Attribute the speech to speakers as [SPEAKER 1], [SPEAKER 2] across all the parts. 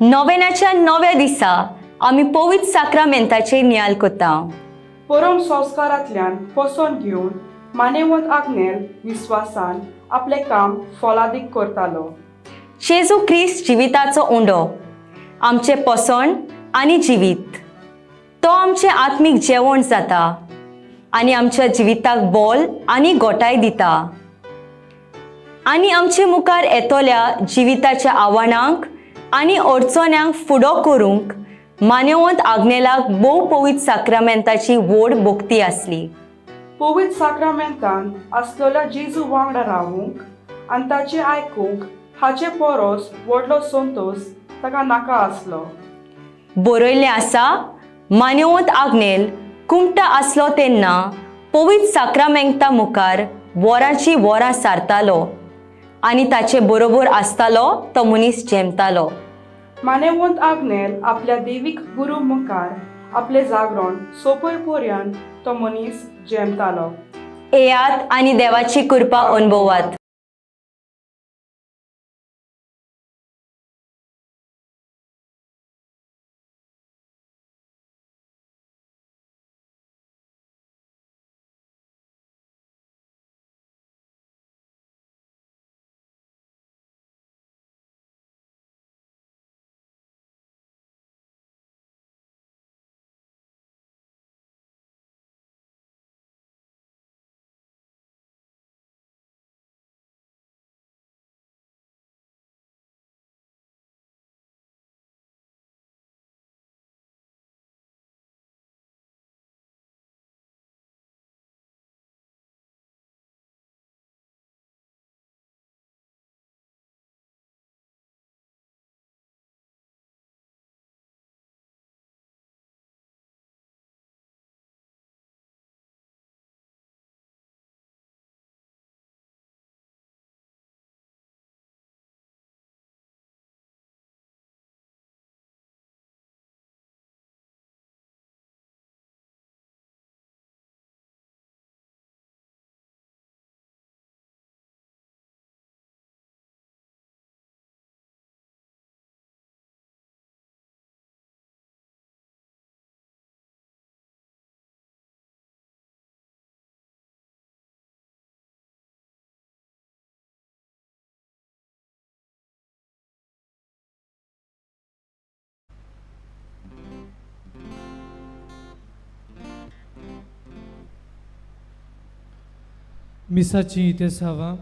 [SPEAKER 1] नोवेनाच्या नव्या दिसा आमी पवित्र साक्रामेंताचेर नियाल करता.
[SPEAKER 2] परम संस्कारांतल्यान पोसण घेवन मानेवंत आग्नेल विस्वासान आपलें काम फोलादीक करतालो.
[SPEAKER 1] जेजू क्रिस्त जिविताचो उंडो, आमचें पोसण आनी जिवीत. तो आमचें आत्मीक जेवण जाता आनी आमच्या जिविताक बोल आनी गोटाय दिता आनी आमचे मुखार येतल्या जिविताच्या आव्हानांक आनी अडचण्यांक फुडो करूंक मान्यवंत आग्नेलाक भोव पवित्र साक्रामेंताची व्हड भक्ती आसली.
[SPEAKER 2] पवित्र साक्रामेंतान आसलेल्या जेजू वांगडा रावूंक आनी ताचें आयकूंक हाचे परस व्हडलो संतोश ताका नाका आसलो.
[SPEAKER 1] बरयल्लें आसा, मान्यवंत आग्नेल कुमटा आसलो तेन्ना पवित्र साक्रामेंता मुखार वरांची वरां सारतालो आनी ताचे बरोबर आसतालो तो मनीस जेमतालो.
[SPEAKER 2] मानेवंत आग्नेल आपल्या देवीक गुरू मुखार आपलें जागरण सोंपय पर्यंत तो मनीस जेमतालो.
[SPEAKER 1] येयात आनी देवाची कृपा अनुभवात.
[SPEAKER 3] मिसाची इतिहासावा.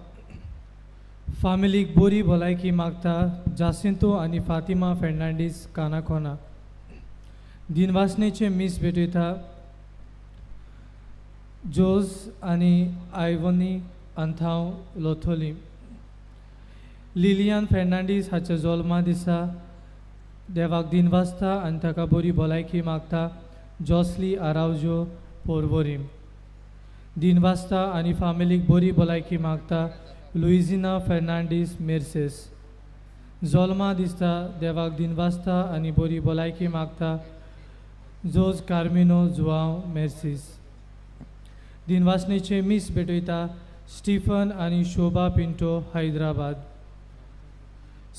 [SPEAKER 3] फामिलीक बोरी भलायकी मागता जासिंतो आनी फातिमा फेर्नांडीस, कानाकोना. दिनवासनेचें मीस भेटयता जोज आनी आयवनी अंथांव, लोथोली. लिलियान फेर्नांडीस हाच्या जोल्मा दिसा देवाक दिनवासता आनी ताका बरी भलायकी मागता जॉसली आरावजो, पोरवोरीम. दिनवासता आनी फामिलीक बरी भलायकी मागता लुइजिना फेर्नांडीस, मेर्सेस. जोल्मा दिसता देवाक दिनवासता आनी बरी भलायकी मागता जोज कार्मिनो जुआंव, मेर्सीस. दिनवासनेचें मीस भेटयता स्टीफन आनी शोभा पिंटो, हैदराबाद.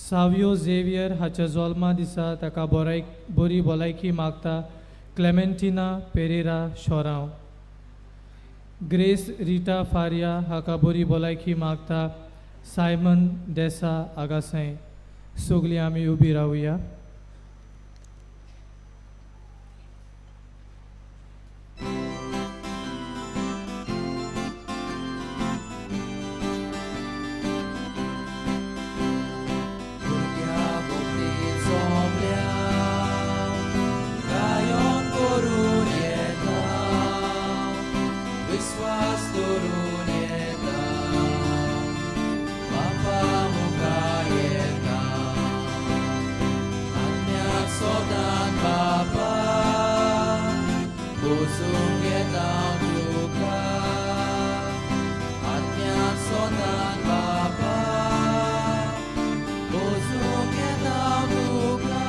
[SPEAKER 3] सावियो झेवियर हाच्या जोल्मा दिसा ताका बोराय बरी भलायकी मागता क्लेमेंटिना पेरेरा, शोरांव. ग्रेस रिटा फारिया हाका बरी भलायकी मागता सायमन देसा, आगासाय. सगळीं आमी उबी रावया.
[SPEAKER 4] भुरग्या भोंवती सोंपल्या, गायोन करून येता, विस्वास दवरून येता, बापा मुखार येता, आत्म्याक सोदान बापा बसूंक येता तुका, आत्म्याक सोदान बापा बसूंक येता तुका.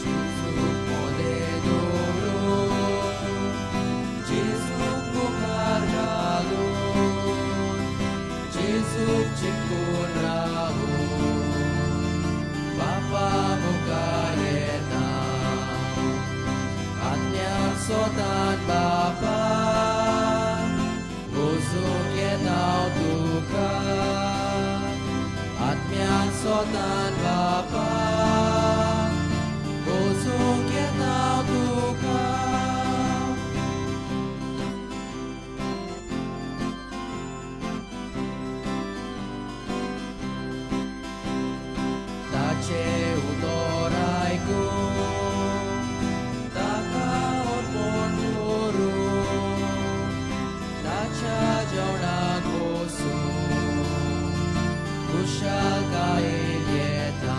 [SPEAKER 4] जेजूक मोदें दवरून, जेजूक बापा, वचूंक येता हांव तुका. ताचे उतर आयकून ताका अर्पण करून ताच्या जेवणाक बसून खुशालकायेन येता.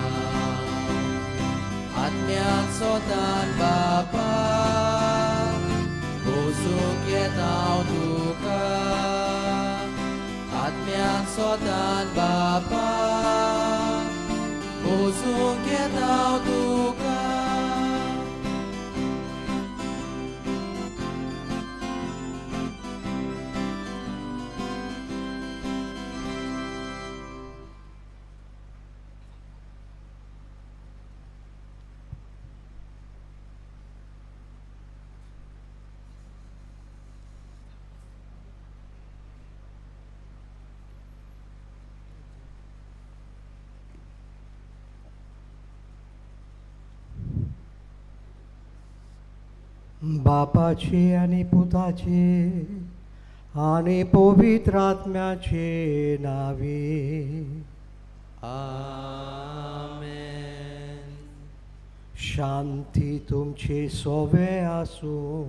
[SPEAKER 4] आत्म्यान सोदान बापा, बसूंक येता हांव तुका. आत्म्यान सोदान बापा, वचूंक येता हांव तुका.
[SPEAKER 5] बापाचे आनी पुताचे आनी पवित्र आत्म्याचे नावे.
[SPEAKER 4] आमेन.
[SPEAKER 5] शांती तुमचे सोवे आसूं.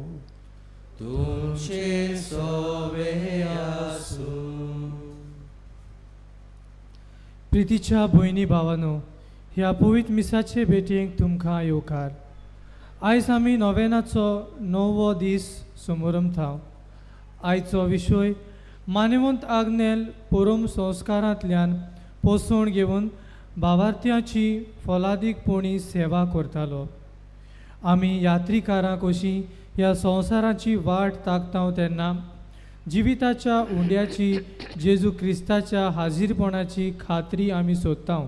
[SPEAKER 4] तुमचे सोवे आसूं.
[SPEAKER 3] प्रितीच्या भयणी भावानो, ह्या पवित्र मिसाचे भेटयेक तुमकां येवकार. आयज आमी नोवेनाचो णववो दीस समोरमता. आयचो विशय मानवंत आग्नेल परम संस्कारांतल्यान पोसवण घेवन भावार्थ्याची फलादीकपणी सेवा करतालो. आमी यात्रीकारां कशीं ह्या संवसाराची वाट ताकता तेन्ना जिविताच्या उंड्याची जेजू क्रिस्ताच्या हाजीरपणाची खात्री आमी सोदता.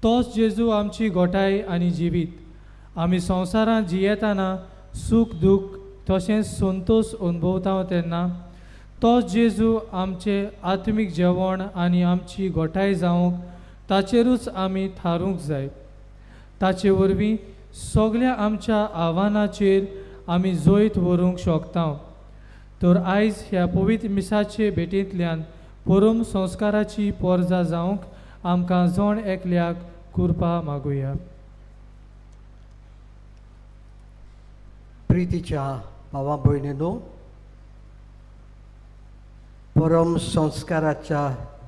[SPEAKER 3] तोच जेजू आमची गोठाय आनी जिवीत. आमी संवसारांत जियेतना सूख दूख तशेंच संतोश अनुभवता तेन्ना तोच जेजू आमचें आत्मीक जेवण आनी आमची गोठाय जावंक ताचेरूच आमी थारूंक जाय. ताचे वरवीं सगल्या आमच्या आव्हानाचेर आमी जैत व्हरूंक शकता. तर आयज ह्या पवित्र मिसाचे भेटींतल्यान परम संस्काराची पोरजा जावंक आमकां जण एकल्याक कृपा मागुया.
[SPEAKER 5] प्रितीच्या भावा भयणीनो, परम संस्काराच्या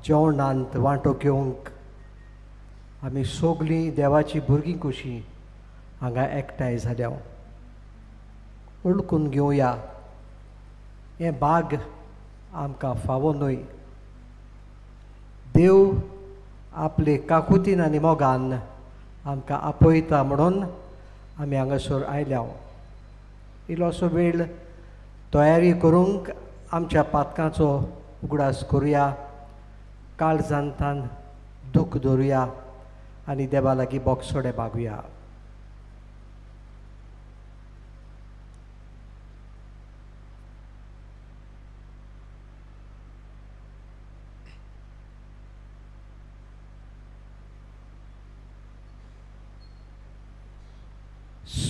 [SPEAKER 5] जेवणांत वांटो घेवंक आमी सगळीं देवाची भुरगीं कशीं हांगा एकठांय जाल्या. वळखून घेवया हें भाग आमकां फावो न्हय. देव आपले काकुतीन आनी मोगान आमकां आपयता म्हणून आमी हांगासर आयल्या. इल्लोसो वेळ तयारी करूंक आमच्या पातकांचो उगडास करुया, काळजांतान दूख दवरुया आनी देवा लागीं बोगसोडे मागुया.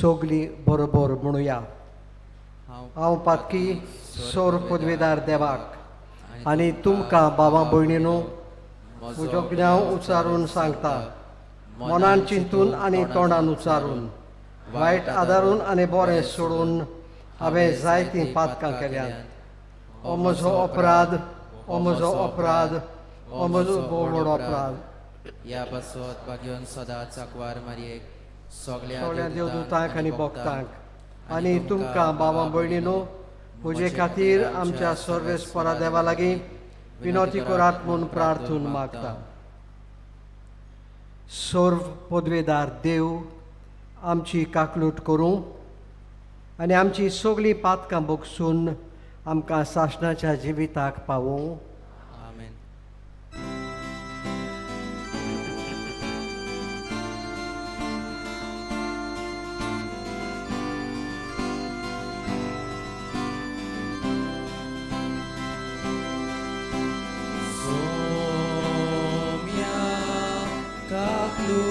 [SPEAKER 5] सगळीं बरोबर म्हणुया. हांव पातकी सोर पदवेदार देवाक आनी तुमकां भावा भयणीनो म्हजो गुन्यांव उच्चारून सांगता, मनान चिंतून आनी तोंडान उच्चारून, वायट आदारून आनी बरें सोडून हांवें जायतीं पातकां केल्यांत. हो म्हजो अपराध, हो म्हजो अपराध, हो म्हजो भोव व्हड अपराध.
[SPEAKER 4] ह्या पासत भाग्योन सदांच आंकवार मारयेक,
[SPEAKER 5] सगळ्या देवदूतांक आनी भक्तांक आनी तुमकां भावा भयणीनो म्हजे खातीर आमच्या सर्वेस्परा देवा लागीं विनोती करात म्हूण प्रार्थून मागता. सर्व पदवेदार देव आमची काकलूट करूं आनी आमची सगळीं पातकां भोगसून आमकां सासणाच्या जिविताक पावोवं.
[SPEAKER 4] आमेन. सोम्या काकलूट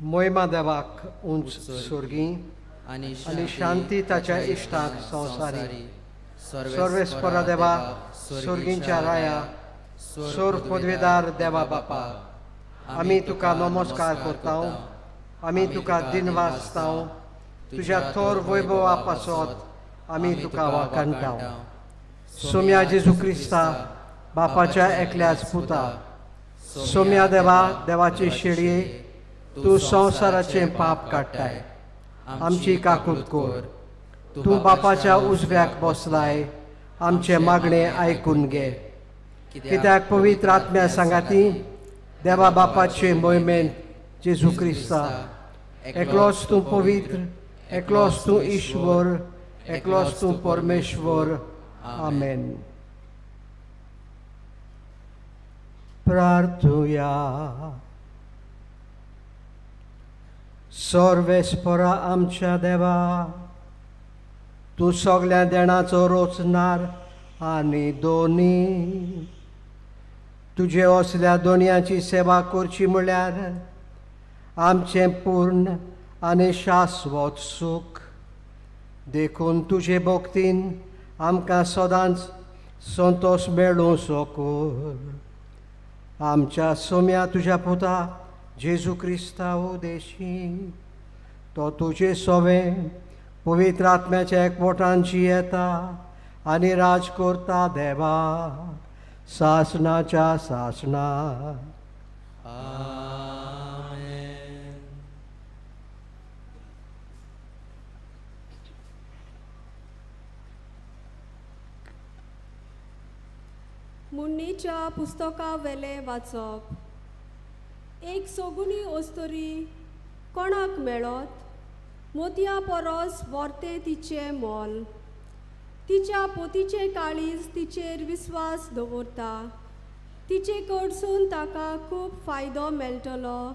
[SPEAKER 5] मोयमा देवाक उंच सुर्गी
[SPEAKER 4] आनी
[SPEAKER 5] शांती ताच्या इश्टांक संवसारी. सर्वेस्परा देवा, सुर्गींच्या राया, सोर पदवेदार देवा बापा, आमी तुका नमस्कार करतांव, आमी तुका दिनवासतांव, तुज्या थोर वैभवा पासत आमी तुका वाखाणटांव. सोम्या जेजू क्रिस्ता, बापाच्या एकल्याच पुता, सोम्या देवा, देवाचे शेळये, तूं संवसाराचें पाप काडटाय, आमची काकूत कर. तूं बापाच्या उजव्याक बसलाय, आमचें मागणें आयकून घे. कित्याक पवित्र आत्म्या सांगाती देवा बापाचे मोहिमेंत जेजू क्रिस्ता, एकलोच तूं पवित्र, एकलोच तूं ईश्वर, एकलोच तूं परमेश्वर. आमेन. प्रार्थुया. सर्वेस्परा आमच्या देवा, तूं सगल्या देणाचो रोचणार आनी दोनी, तुजे असल्या दोनयांची सेवा करची म्हळ्यार आमचें पूर्ण आनी शाश्वत सूख. देखून तुजे भक्तीन आमकां सदांच संतोश मेळूं सोकूर. आमच्या सोम्या तुज्या पुता जेजू क्रिस्ता उदेशी, तो तुजे सोवे पवित्र आत्म्याच्या एकवटान जियेता आनी राज करता देवा सासणाच्या सासणा.
[SPEAKER 4] आमेन.
[SPEAKER 6] मुन्नीच्या पुस्तका वेलें वाचप. एक सगुणी अस्तुरी कोणाक मेळत, मोतयां परस व्हरतें तिचें मोल. तिच्या पोतीचें काळीज तिचेर विस्वास दवरता, तिचे कडसून ताका खूब फायदो मेळटलो.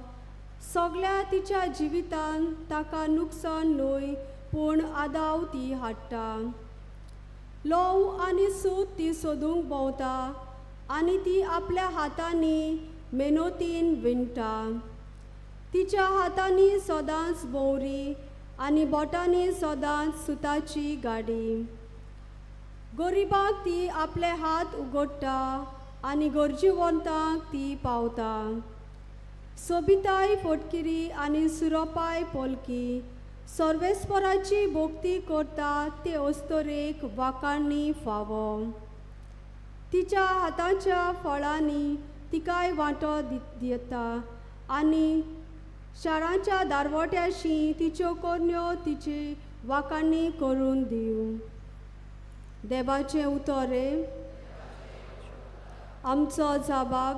[SPEAKER 6] सगल्या तिच्या जिवितान ताका नुकसान न्हय पूण आदाव ती हाडटा. लोव आनी सूत ती सोदूंक भोंवता आनी ती आपल्या हातांनी मेनोतीन विणटा. तिच्या हातांनी सदांच भोंवरी आनी बोटांनी सदांच सुताची गाडी. गरिबांक ती आपले हात उगडटा आनी गरजेवंतांक ती पावता. सोबिताय फटकिरी आनी सुरोपाय पोलकी सर्वेस्पराची भोक्ती करता ते अस्तुरेक वाखाणणी फावो. तिच्या हाताच्या फळांनी तिकाय वांटो दिता आनी शाराच्या दारवट्याशी तिच्यो करण्यो तिची वाखाणणी करून दिवं. देवाचें उतर आमचो जबाब.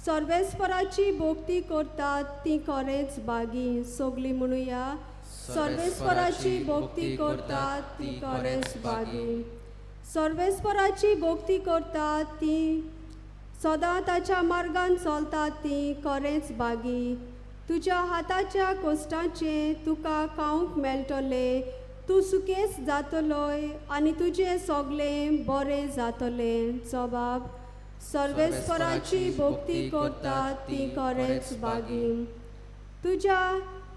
[SPEAKER 6] सर्वेस्पराची भोक्ती करतात ती खरेंच बागी. सगळीं म्हणुया, सर्वेस्पराची भोक्ती करतात ती खरेंच बागी. सर्वेस्पराची भोक्ती करतात ती सदां ताच्या मार्गान चलतात ती खरेंच बागी. तुज्या हाताच्या कोश्टाचें तुका खावंक मेळटलें, तूं सुकेच जातलोय आनी तुजें सगळें बरें जातलें. जबाब. सर्वेस्पराची भोक्ती करतात ती खरेंच बागी. तुज्या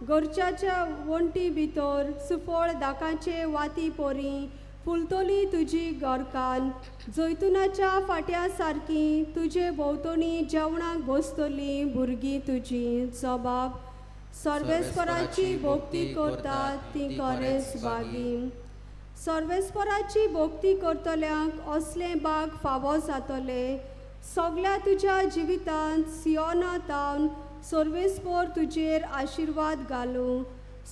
[SPEAKER 6] घरच्याच्या वण्टी भितर सुफळ दाकाचे वाती पोरी फुलतली तुजी घरकान्न. जैतुनाच्या फाट्या सारकी तुजे भोंवतणी जेवणाक बसतली भुरगीं तुजी. जबाब. सर्वेस्पराची भोक्ती करतात ती खरेंच बागी. सर्वेस्पराची भोक्ती करतल्यांक असलें बाग फावो जातलें. सगल्या तुज्या जिवितांत सियोना तावन सर्वेस्पर तुजेर आशिर्वाद घालूं.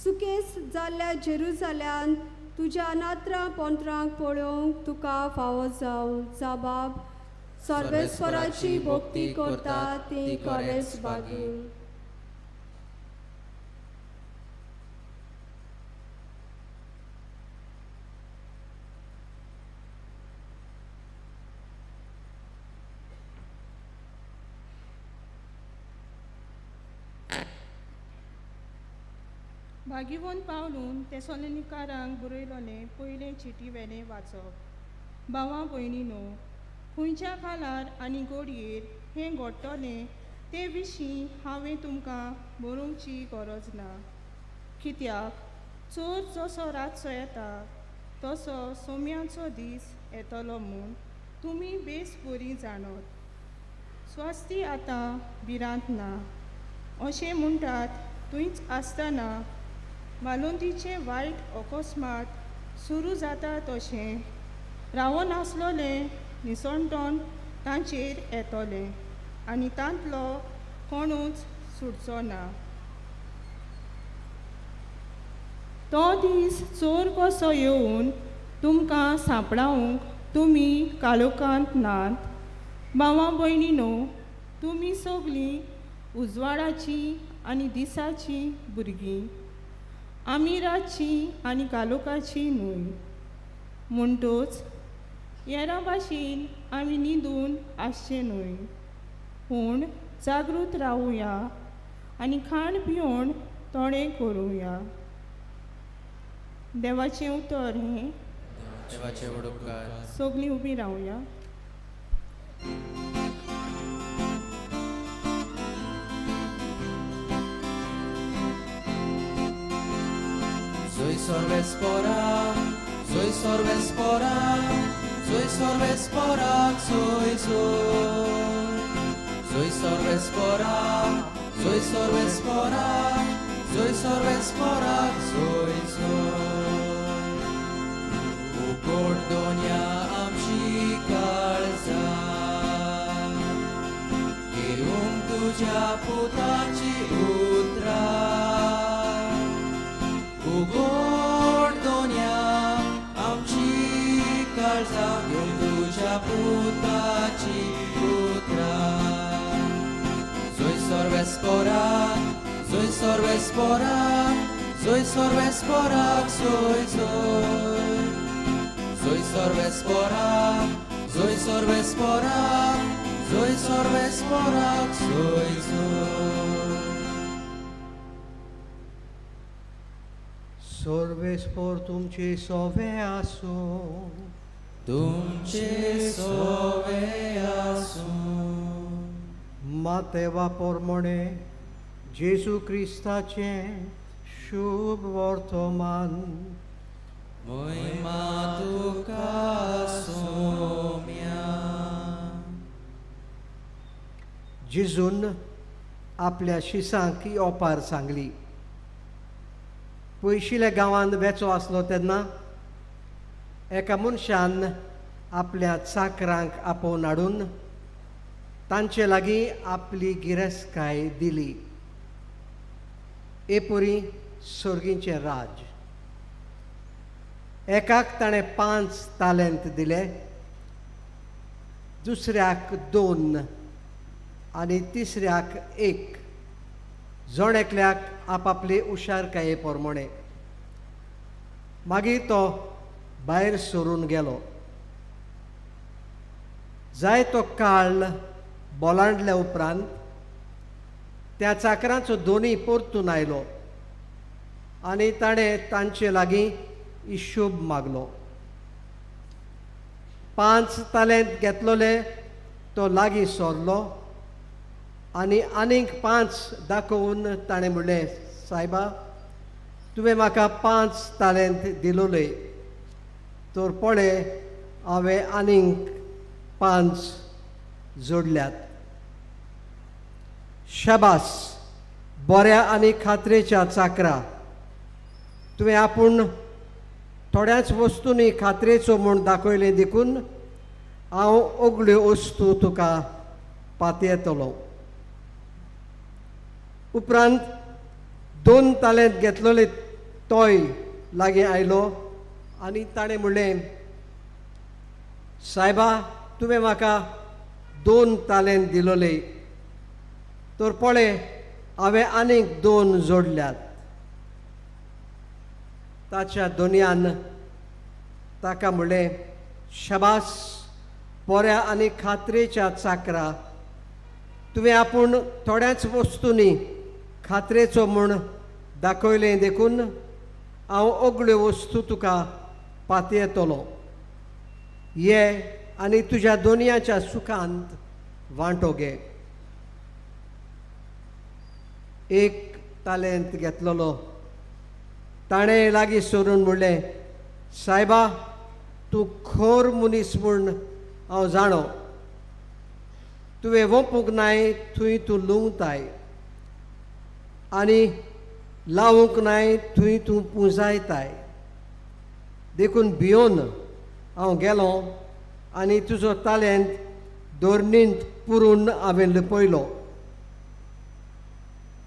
[SPEAKER 6] सुकेस जाल्ल्या जेरुजाल्यान तुज्या नात्रां पोंत्रांक पळोवंक तुका फावो जावं. जबाब. सर्वेस्पराची भोक्ती करतात ती खरेंच बागी.
[SPEAKER 7] भागीवन पावलून तेसोलनिकारांक बरयलोलें पयलें चिटी वेलें वाचप. भावा भयणीनो, खंयच्या खालार आनी गोडयेर हें घडटलें ते विशीं हांवें तुमकां बरोवची गरज ना. कित्याक चोर जसो रातचो येता तसो सोम्याचो दीस येतलो म्हूण तुमी बेस बरी जाणत. स्वास्थी आतां भिरांत ना अशें म्हणटात थंयच आसतना मालोंदीचें वायट अकस्मात सुरू जाता तशें रावनासलोलें निसणटोन तांचेर येतलें आनी तांतलो कोणूच सुटचो ना. तो दीस चोर कसो येवन तुमकां सांपडावंक तुमी काळोखांत नात. भावा भयणीनो, तुमी सगळीं उजवाडाचीं आनी दिसाचीं भुरगीं, आमी रातचीं आनी काळोखाचीं न्हय. म्हणटच येरां भाशेन आमी न्हिदून आसचें न्हय, पूण जागृत रावुया आनी खाण पिवन थोडें करुया. देवाचें उतर हें.
[SPEAKER 4] देवाचे व्हड उपकार.
[SPEAKER 7] सगळीं उबीं रावया.
[SPEAKER 4] Soy sorvespora, soy sorvespora, soy sorvespora, soy soy. Soy sorvespora, soy sorvespora, soy sorvespora, soy soy. उकोड दोन्या आमची काळजा घेवंक तुज्या पुताची उतरां. उगोड दोन्या आमची काळजां घेवन तुज्या पुताची उतरां. Zoy sorvespora, zoy sorvespora, zoy sorvespora, zoy zoy. Zoy sorvespora, zoy sorvespora, zoy sorvespora, zoy zoy.
[SPEAKER 5] सर्वेस्पोर तुमचे सोवे आसूं.
[SPEAKER 4] तुमचे सोवे आसूं.
[SPEAKER 5] मातेवा पोरमोणे जेजू क्रिस्ताचें शुभ वर्तमान.
[SPEAKER 4] मोहिमा तुका सोम्या.
[SPEAKER 5] जेजून आपल्या शिसांक ही ओपार सांगली. पयशिल्या गांवांत वेचो आसलो तेन्ना एका मनशान आपल्या चाकरांक आपोवन हाडून तांचे लागीं आपली गिरेस्तकाय दिली. एपुरी सर्गीचें राज. एकाक ताणें 5 तालेंत दिले, दुसऱ्याक 2 आनी तिसऱ्याक 1, जण एकल्याक आपापले हुशारकाये प्रमाणे. मागीर तो भायर सरून गेलो. जायतो काळ बोलांडल्या उपरांत त्या चाकरांचो दोनी परतून आयलो आनी ताणें तांचे लागीं हिशोब मागलो. 5 तालेंत घेतलोले तो लागीं सरलो आनी आनीक 5 दाखोवन ताणें म्हणलें, सायबा, तुवें म्हाका 5 तालेंत दिलोले, तर पळय हांवें आनीक 5 जोडल्यात. शाबास, बऱ्या आनी खात्रेच्या चाकरा, तुवें आपूण थोड्याच वस्तूंनी खात्रेचो म्हूण दाखयलें देखून हांव ओगल्यो वस्तू तुका पातयेतलो. उपरांत 2 तालेंत घेतलोले तोय लागीं आयलो आनी ताणें म्हणलें, सायबा, तुवें म्हाका 2 तालेंत दिलोले, तर पळय हांवें आनीक 2 जोडल्यात. ताच्या दोनयान ताका म्हणलें, शाबास, बऱ्या आनी खात्रेच्या चाकरा, तुवें आपूण थोड्याच वस्तूंनी खात्रेचो म्हूण दाखयलें देखून हांव ओगल्यो वस्तू तुका पातयेतलो. ये आनी तुज्या दोनयाच्या सुखांत वांटो घे. एक तालेंत घेतलेलो ताणें लागीं सरून म्हणलें, सायबा, तूं खोर मनीस म्हूण हांव जाणो. तुवें वोंपूंक नाय थंय तूं लुंवताय आनी लावूंक नाय थंय तूं पुंजायताय. देखून भियोन हांव गेलो आनी तुजो तालेंत दोरणींत पुरून हांवें लिपयलो.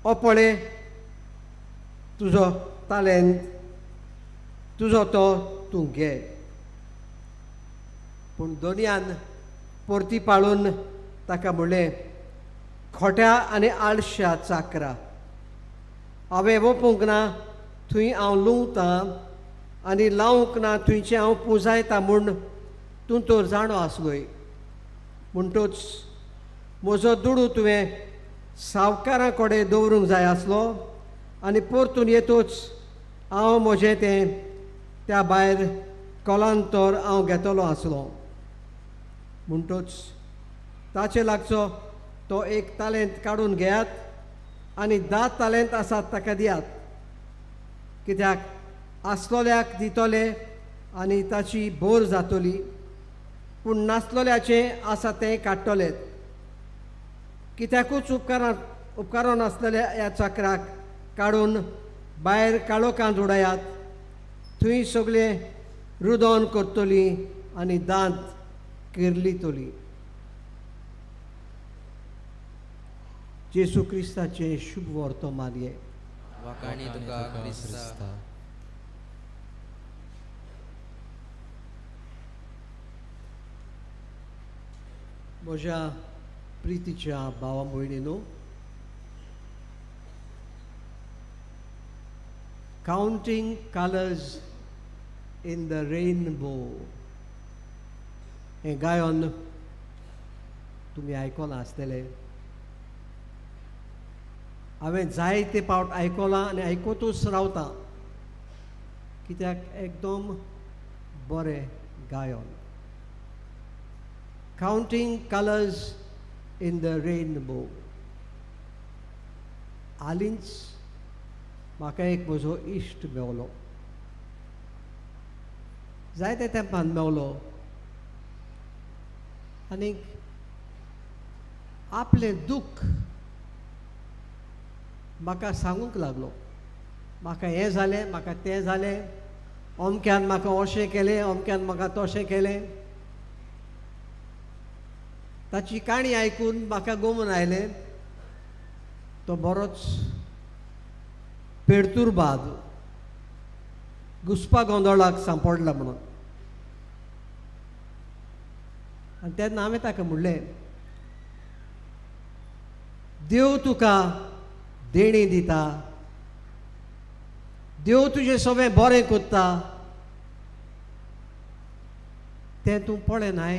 [SPEAKER 5] ओ पळय, तुजो तालेंत तुजो तो तूं घे. पूण दोनयान परती पाळून ताका म्हणलें, खोट्या आनी आळश्या चाकरा, हांवें वोपूंक ना थंय हांव लुंवतां आनी लावंक ना थंयचें हांव पुंजायता म्हूण तूं तर जाणो आसलोय. म्हणटूच म्हजो दुडू तुवें सावकारां कडेन दवरूंक जाय आसलो आनी परतून येतूच हांव म्हजें तें त्या भायर कोलांतर हांव घेतलो आसलो. म्हणटूच ताचे लागचो तो एक तालेंत काडून घेयात आनी 10 तालेंत आसात ताका दियात, कित्याक आसलोल्याक दितले आनी ताची भर जातली, पूण नासलोल्याचें आसा तें काडटले. कित्याकूच उपकारान आसलेल्या ह्या चक्राक काडून भायर काळोखांत उडयात, थंय सगळें रुदोन करतली आनी दांत किर्लितली. जेजू क्रिस्ताचें शुभ वर्तमान हें.
[SPEAKER 4] वाखाणी तुका क्रिस्ता.
[SPEAKER 5] म्हज्या प्रितीच्या भावा भयणीनो, counting colours in the rainbow हें गायन तुमी आयकलां आसतलें. हांवें जायते पावट आयकलां आनी आयकतूच रावता, कित्याक एकदम बरें गायन. Counting colours in the rainbow. हालींच म्हाका एक म्हजो इश्ट मेवलो, जायते तेंपान मेवलो आनीक आपलें दुख्ख म्हाका सांगूंक लागलो. म्हाका हें जालें, म्हाका तें जालें, अमक्यान म्हाका अशें केलें, अमक्यान म्हाका तशें केलें. ताची काणी आयकून म्हाका गोमून आयलें तो बरोच पेडतुरबाद घुसपा गोंदळाक सांपडला म्हणून. आनी तेन्ना हांवें ताका म्हणलें, देव तुका देणी दिता, देव तुजें सगळें बरें करता, तें तूं पळयनाय.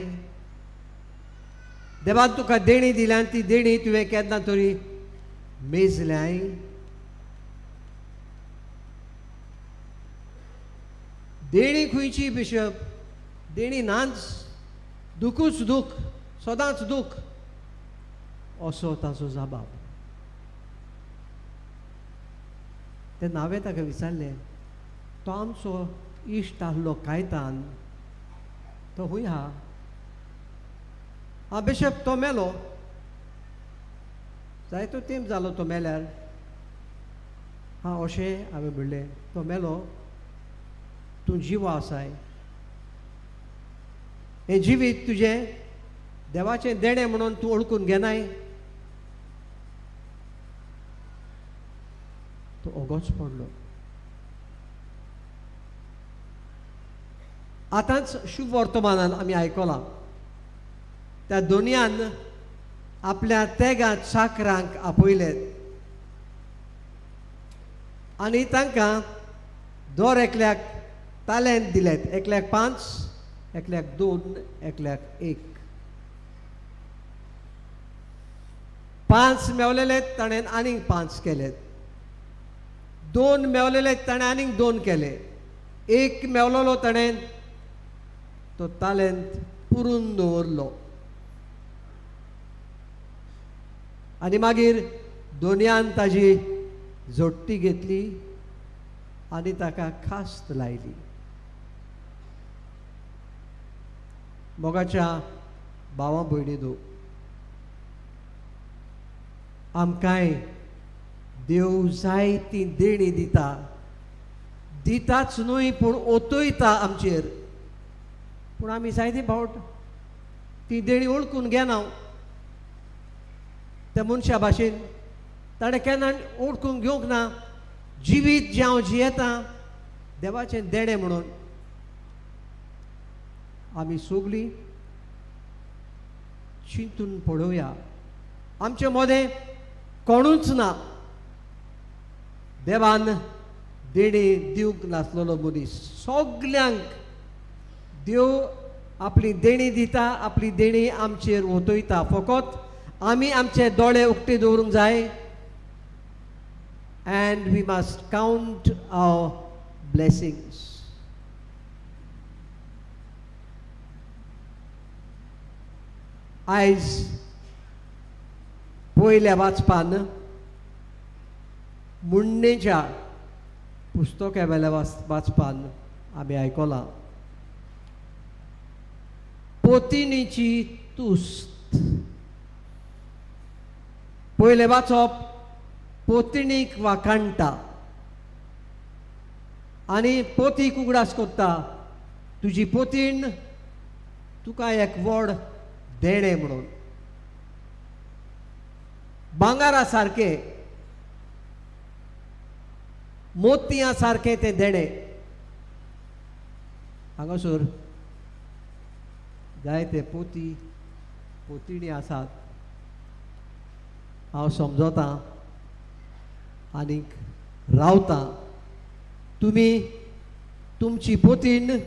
[SPEAKER 5] देवान तुका देणी दिल्या आनी ती देणी तुवें केन्ना तरी मेजल्याय. देणी खंयची बिशप? देणी नाच, दुखूच दूख, सदांच दूख, असो ताचो जबाब. तेन्ना हांवें ताका विचारलें, तो आमचो इश्ट आहलो कायतान, तो खूंय आहा? आं बिशप, तो मेलो, जायतो तेंप जालो तो मेल्यार. हां अशें हांवें म्हणलें, तो मेलो, तूं जिवो आसाय, हें जिवीत तुजें देवाचें देणें म्हणून तूं वळखून घेनाय. तो ओगोच पडलो. आतांच शुभ वर्तमानान आमी आयकलां, त्या दोनयान आपल्या तेगां चाकरांक आपयले आनी तांकां दर एकल्याक तालेंत दिलेत, एकल्याक 5, एकल्याक 2, एकल्याक 1. 5 मेवलेले ताणें आनीक 5 केले, 2 मेवलेले ताणें आनीक 2 केले, 1 मेवलेलो ताणें तो तालेंत पुरून दवरलो. आनी मागीर दोनयान ताजी जोडटी घेतली आनी ताका खास्त लायली. मोगाच्या भावा भयणीनो, आमकांय देव जायती देणी दिता, दिताच न्हय पूण ओतयता आमचेर. पूण आमी जायते फावट ती देणी वळखून घेना. त्या मनशा भाशेन ताणें केन्ना वळखून घेवंक ना जिवीत जें हांव जियेतां देवाचें देणें म्हणून. आमी सगलीं चिंतून पळोवया, आमचे मदें कोणूच ना देवान देणी दिवंक नासलेलो मनीस. सगल्यांक देव आपली देणी दिता, आपली देणी आमचेर ओतयता. फकत आमी आमचे दोळे उक्ते दवरूंक जाय. And we must count our blessings. आयज पयल्या वाचपान मुण्णेच्या पुस्तका वेल्या वाचपान आमी आयकलां पोतिणीची तुस्त. पयलें वाचप पोतिणीक वाखाणटा आनी पोतीक उगडास कोत्ता, तुजी पोतीण तुका एक व्हड देणें म्हणून, भांगरा सारकें, मोतयां सारकें तें देणें. हांगासर जायते पोती पोतिणी आसात. हांव समजतां आनीक रावतां, तुमी तुमची पोतीण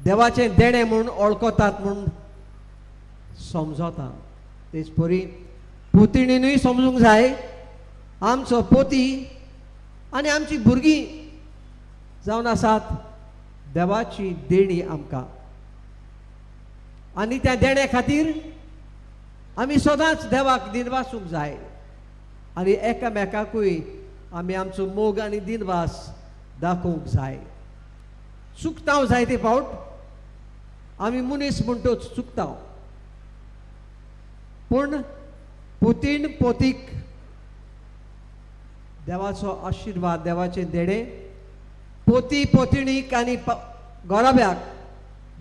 [SPEAKER 5] देवाचें देणें म्हूण वळखतात म्हूण समजता. तेच परी पोतिणीनूय समजूंक जाय आमचो पोती आनी आमची भुरगीं जावन आसात देवाची देणी आमकां, आनी त्या देण्या खातीर आमी सदांच देवाक दिनवासूंक जाय आनी एकामेकाकूय आमी आमचो मोग आनी दिनवास दाखोवंक जाय. चुकता जायते फावट आमी मनीस म्हणटोच चुकता, पूण पोतीण पोतीक देवाचो आशिर्वाद, देवाचें देणें, पोती पोतिणीक आनी गोराब्याक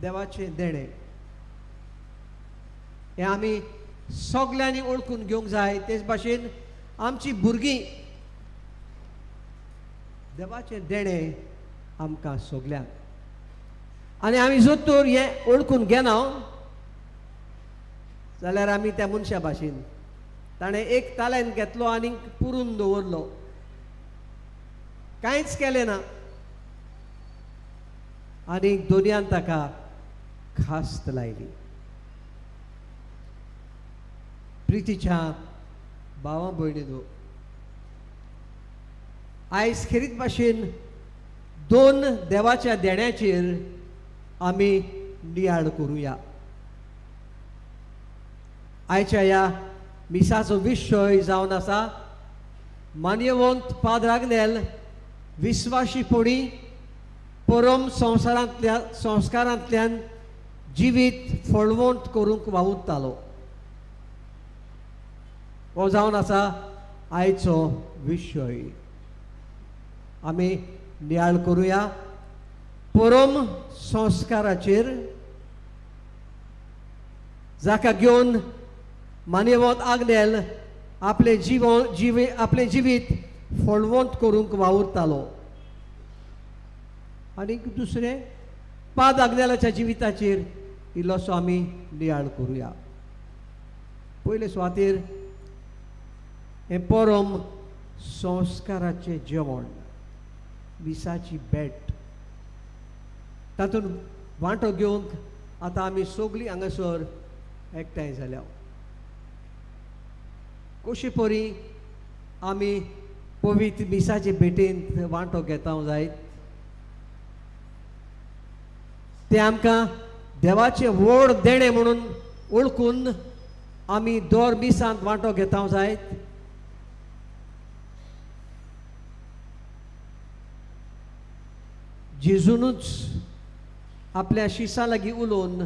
[SPEAKER 5] देवाचें देणें, हें आमी सगल्यांनी वळखून घेवंक जाय. तेच भाशेन आमची भुरगीं देवाचें देणें आमकां सगल्यांक, आनी आमी जर तर हें वळखून घेना जाल्यार आमी त्या मनशा भाशेन ताणें एक तालेंत घेतलो आनी पुरून दवरलो, कांयच केलें ना आनी दोनयान ताका खास्त लायली. प्रितीच्या भावा भयणीनो, आयज खेरीत भाशेन दोन देवाच्या देण्याचेर आमी नियाळ करुया. आयच्या ह्या मिसाचो विशय जावन आसा मान्यवंत पाद्र आग्नेल विस्वाशीपणी परम संवसारांतल्या संस्कारांतल्यान जिवीत फळवंत करूंक वावुरतालो. हो जावन आसा आयचो विशय. आमी नियाळ करुया परम संस्काराचेर, जाका घेवन मान्यवंत आग्नेल आपलें जिवन जिवी आपलें जिवीत फळवंत करूंक वावुरतालो. आनी दुसरें पाद आग्नेलाच्या जिविताचेर इल्लोसो आमी नियाळ करुया. पयले सुवातेर हें परम संस्काराचें जेवण, मिसाची भेट, तातूंत वांटो घेवंक आतां आमी सगलीं हांगासर एकठांय जाल्या. कशी परी आमी पवित्र मिसाचे भेटेंत वांटो घेता जायत, तें आमकां देवाचें व्हड देणें म्हणून वळखून आमी दर मिसांत वांटो घेता जायत. जेजूनूच आपल्या शिसां लागीं उलोवन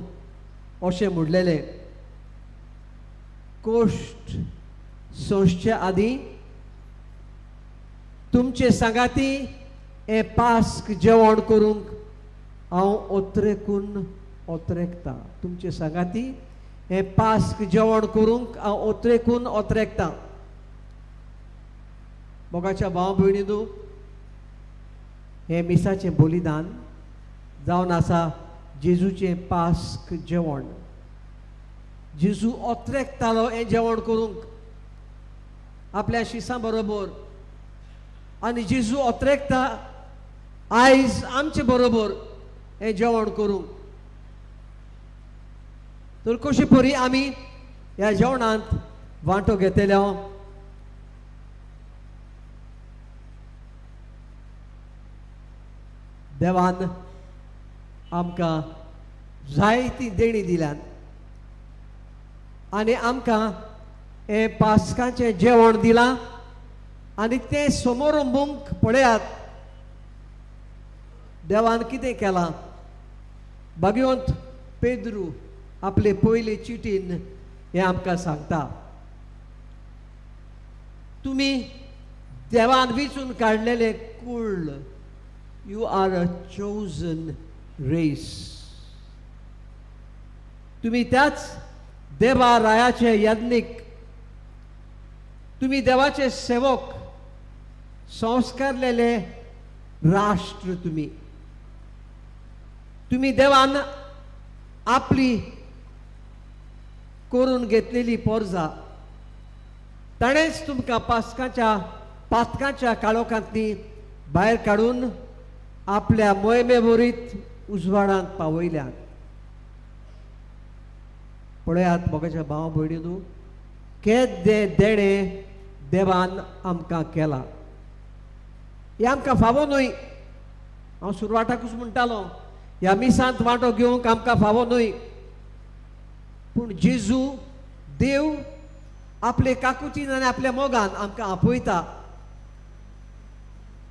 [SPEAKER 5] अशें म्हणलेलें, कोश्ट सोंसचे आदीं तुमचे सांगाती हें पास्क जेवण करूंक हांव ओत्रेकून ओत्रेकतां. तुमचे सांगाती हें पास्क जेवण करूंक हांव ओत्रेकून ओत्रेकतां. मोगाच्या भाव भयणीनू, हें मिसाचें बलिदान जावन आसा जेजूचें पास्क जेवण. जेजू ओत्रेकतालो हें जेवण करूंक आपल्या शिसां बरोबर, आनी जेजू ओत्रेकता आयज आमचे बरोबर हें जेवण करूंक. तर कशे परी आमी ह्या जेवणांत वांटो घेतले? देवान आमकां जायती देणी दिल्यान आनी आमकां हें पास्काचें जेवण दिलां आनी तें समोरंबूंक पळयात देवान कितें केलां. भाग्यवंत पेद्रू आपले पयले चिटीन हें आमकां सांगता, तुमी देवान वेंचून काडलेले कूळ, you are a chosen race. तुमी त्याच देवा रायाचे याज्ञीक, तुमी देवाचे सेवक, संस्कारलेले राष्ट्र. तुमी तुमी देवान आपली करून घेतलेली पोरजा, ताणेंच तुमकां पास्काच्या पातकाच्या काळोखांतली भायर काडून आपल्या मोहिमेवरीत उजवाडांत पावयल्यात. पळयात मोगाच्या भाव भयणीनू, केदें देणें देवान आमकां केलां. हें आमकां फावो न्हय. हांव सुरवाताकूच म्हणटालो, ह्या मिसांत वांटो घेवंक आमकां फावो न्हय, पूण जेजू देव आपले काकुतीन आनी आपल्या मोगान आमकां आपयता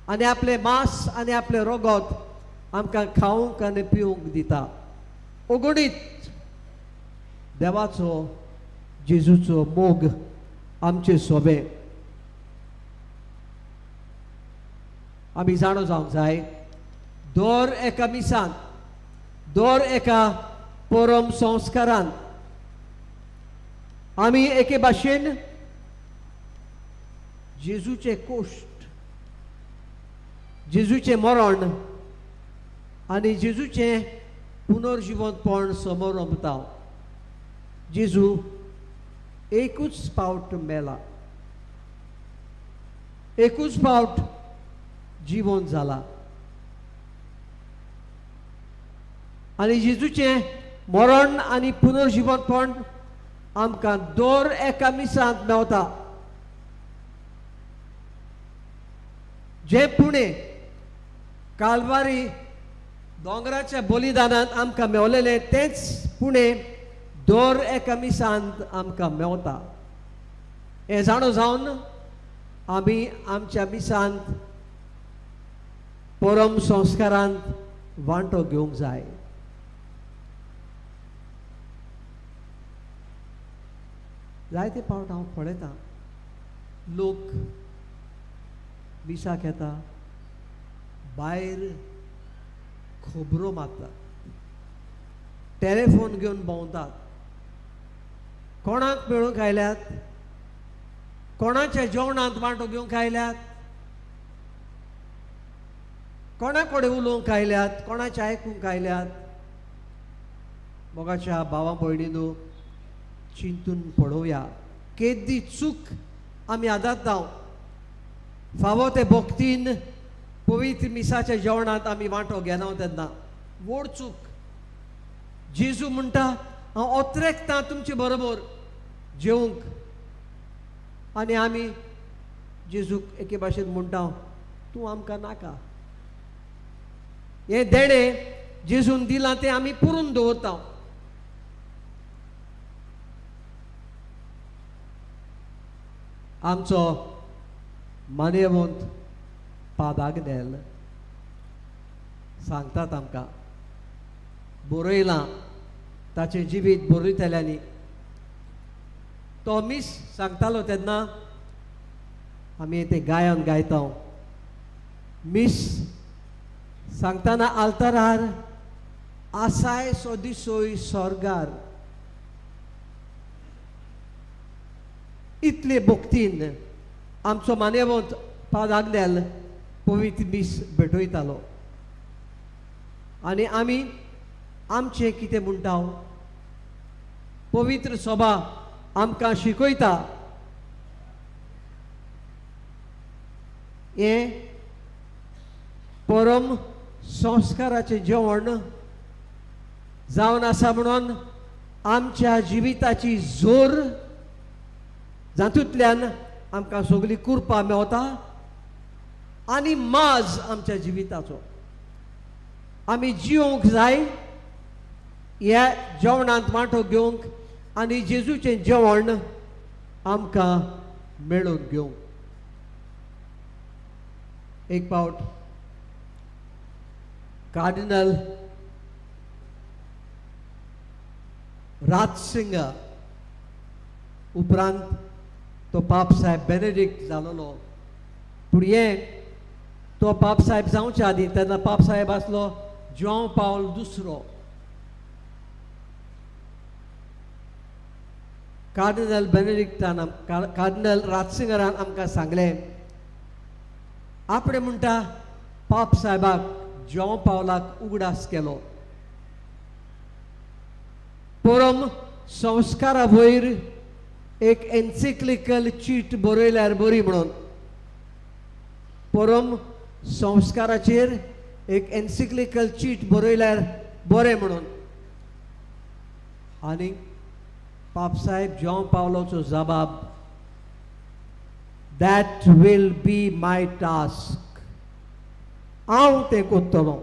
[SPEAKER 5] आनी आपलें मांस आनी आपलें रोगोत आमकां खावंक आनी पिवंक दिता. अगणीत देवाचो जेजूचो मोग आमचे सोबे. आमी जाणो जावंक जाय, दर एका मिसान, दर एका परम संस्कारान आमी एके भाशेन जेजूचे कोश्ट, जेजूचें मरण आनी जेजूचें पुनर्जिवंतपण समोरंभता. जेजू एकूच पावट मेला, एकूच पावट जिवन जाला आनी जेजूचें मरण आनी पुनर्जिवंतपण आमकां दर एका मिसांत मेवता. जें पुणे कालवारी दोंगराच्या बलिदानांत आमकां मेवलेलें तेंच पुणे दर एका मिसांत आमकां मेवता. हें जाणो जावन आमी आमच्या मिसांत परम संस्कारांत वांटो घेवंक जाय. जायते पावट हांव पळयतां, लोक मिसाक येता, भायर खबरो मारतात, टेलिफोन घेवन भोंवतात, कोणाक मेळूंक आयल्यात, कोणाच्या जेवणांत वांटो घेवंक आयल्यात, कोणा कडेन उलोवंक आयल्यात, कोणाचें आयकूंक आयल्यात. मोगाच्या भावा भयणीनू, चिंतून पळोवया केदी चूक आमी आदारता. फावो ते भक्तीन पवित्र मिसाच्या जेवणांत आमी वांटो घेना तेन्ना व्हड चूक. जेजू म्हणटा, हांव ओत्रेकतां तुमचे बरोबर जेवंक, आनी आमी जेजूक एके भाशेन म्हणटा, तूं आमकां नाका. हें देणें जेजून दिलां तें आमी पुरून दवरता. आमचो मान्यवंत पादाग्नेल सांगतात आमकां, बरयलां ताचें जिवीत बरयतल्यांनी. तो मीस सांगतालो तेन्ना आमी तें गायन गायता. मीस सांगतना आल्तारार आसाय सो दिसोय स्वर्गार, इतले भक्तीन आमचो मान्यवंत पाद आग्नेल पवित्र मीस भेटयतालो. आनी आमी आमचें कितें म्हणटा, पवित्र सभा आमकां शिकयता हें परम संस्काराचें जेवण जावन आसा म्हणून आमच्या जिविताची जोर जातूंतल्यान आमकां सगळी कुरपा मेवता आनी माज आमच्या जिविताचो. आमी जिवंक जाय ह्या जेवणांत वांटो घेवंक आनी जेजूचें जेवण आमकां मेळोवन घेवंक. एक फावट कार्डिनल राजसिंग उपरांत तो पाप साहेब बेनेडिक्ट जालोलो, पूण हें तो पाप साहेब जावच्या आदीं तेन्ना पाप साहेब आसलो ज्यों पावल दुसरो. कार्डिनल बेनेडिक्टान कार्डिनल राजसिंगरान आमकां सांगलें, आपणें म्हणटा पाप साहेबाक ज्यों पावलाक उगडास केलो, परम संस्कारा वयर एक एन्सिक्लिकल चीट बरयल्यार बरी म्हणून. परम संस्काराचेर एक एन्सिक्लिकल चीट बरयल्यार बरें म्हणून. आनी पापसाहेब ज्यों पावलोचो जबाब, that will be my task, हांव तें कोत्तलो.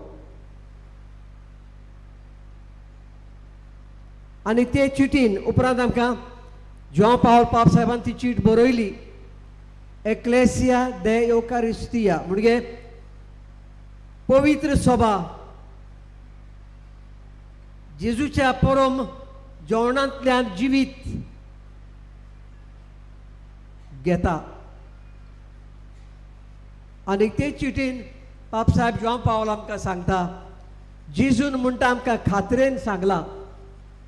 [SPEAKER 5] आनी ते चिटीन उपरांत आमकां ज्यों पावल पापसाहेबान ती चीट बरयली, एक्लेसिया दे योकारिस्तिया म्हणजे पवित्र सभा जेजूच्या परम जेवणांतल्यान जिवीत घेता. आनी ते चिटीन पापसाहेब ज्यों पावल आमकां सांगता, जेजून म्हणटा आमकां खात्रेन सांगलां,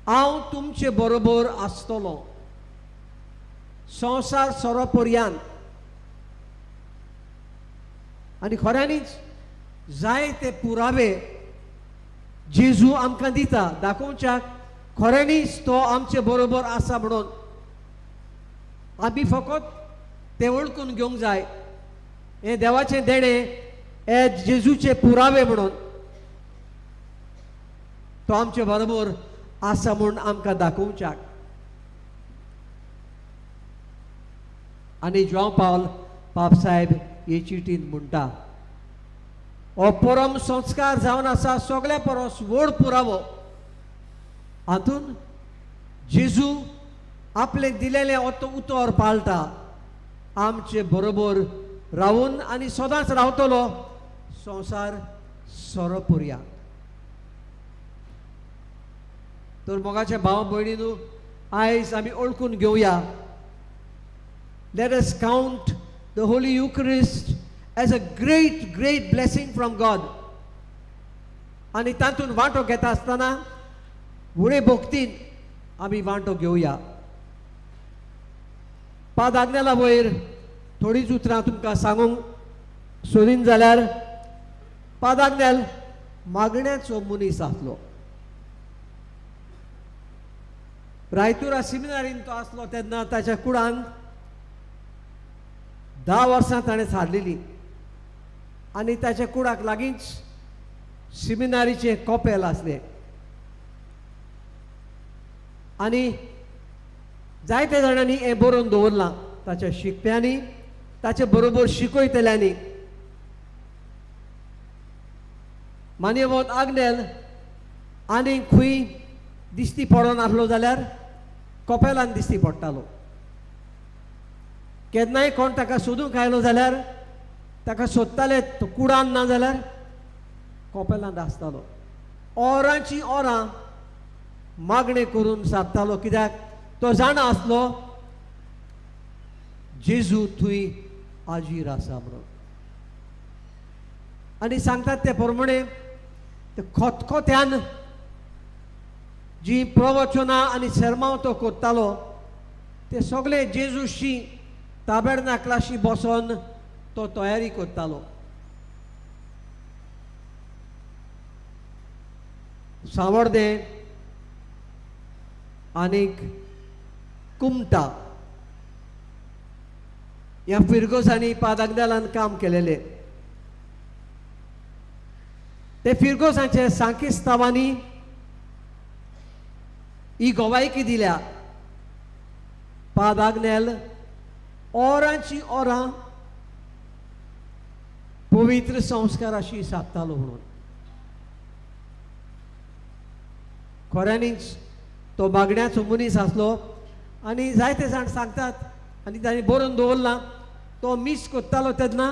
[SPEAKER 5] हांव तुमचे बरोबर आसतलो संवसार सोरो पर्यांत. आनी खऱ्यांनीच जाय ते पुरावे जेजू आमकां दिता दाखोवच्याक खऱ्यांनीच तो आमचे बरोबर आसा म्हणून. आमी फकत तें वळखून घेवंक जाय, हें देवाचें देणें, हे जेजूचे पुरावे म्हणून तो आमचे बरोबर आसा म्हूण आमकां दाखोवच्याक. आनी ज्यों पावल पापसाहेब हे चिटीन म्हणटा, हो परम संस्कार जावन आसा सगळ्या परस व्हड पुरावो. हातून जेजू आपलें दिलेलें उतर पाळटा, आमचे बरोबर रावून आनी सदांच रावतलो संवसार सोरो पुरया. तर मोगाचे भाव भयणीनू, आयज आमी ओळखून घेवया. Let us count the Holy Eucharist as a great, great blessing from God. आनी तातूंत वांटो घेता आसतना व्हडे भक्तीन आमी वांटो घेवया. पाद आग्नेला वयर थोडींच उतरां तुमकां सांगूंक सोदीन जाल्यार, पाद आग्नेल मागण्याचो मनीस आसलो. रायतुरा सिमिनारीन तो आसलो तेन्ना ताच्या कुडान 10 वर्सां ताणें सारलेली आनी ताच्या कुडाक लागींच सिमिनारीचें कपेल आसलें. आनी जायते जाणांनी हें बरोवन दवरलां, ताच्या शिकप्यांनी, ताचे बरोबर शिकयतल्यांनी. मान्यवंत आग्नेल आनी खंय दिश्टी पडनासलो जाल्यार कपेलान दिश्टी पडटालो. केन्नाय कोण ताका सोदूंक आयलो जाल्यार ताका सोदताले, तो कुडान ना जाल्यार कोपेलांत आसतालो, ओरांची ओरां मागणें करून सारतालो, कित्याक तो जाणा आसलो जेजू थंय आजीर आसा म्हणून। आनी सांगतात ते प्रमाणे ते खोतखोत्यान जी प्रवचनां आनी सेर्मांव तो करतालो ते सगळे जेजूशी ताबेर्नाकलाशी बसोन तो तयारी करतालो। सावर्दें आनीक कुमटा ह्या फिरगोजांनी पादागदालान काम केलेले। ते फिरगोजांचे सांकिस्तावांनी ही गवायकी दिल्या, पादाग्नेल ओरांची ओरां पवित्र संस्काराशी सादतालो म्हणून। खऱ्यांनीच तो मागण्याचो मनीस आसलो आनी जायते जाण सांगतात आनी तांणी बरोवन दवरलां, तो मीस करतालो तेन्ना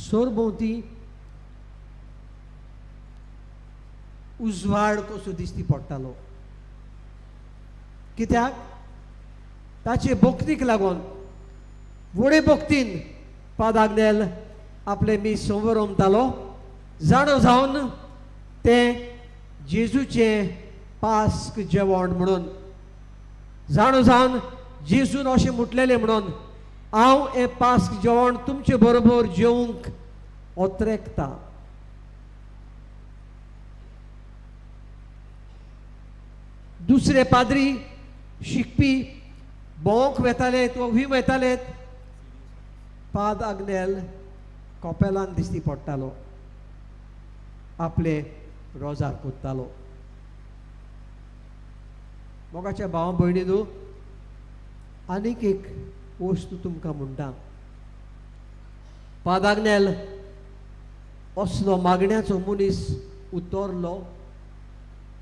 [SPEAKER 5] सरभोंवती उजवाड कसो दिश्टी पडटालो, कित्याक ताचे भक्तीक लागून व्हडे भक्तीन पादाग्नेल आपले मीस संवरमतालो, जाणो जावन तें जेजूचें पास्क जेवण म्हणून, जाणो जावन जेजून अशें म्हटलेलें म्हणून हांव हें पास्क जेवण तुमचे बरोबर जेवंक ओत्रेकता। दुसरे पाद्री शिकपी भोंवक वेताले वा व्हीम वेताले, पाद आग्नेल कोपेलान दिश्टी पडटालो, आपले रोजार कोत्तालो। मोगाच्या भाव भयणीनू आनीक एक वस्तू तुमकां म्हणटा, पादाग्नेल असलो मागण्याचो मनीस उतरलो,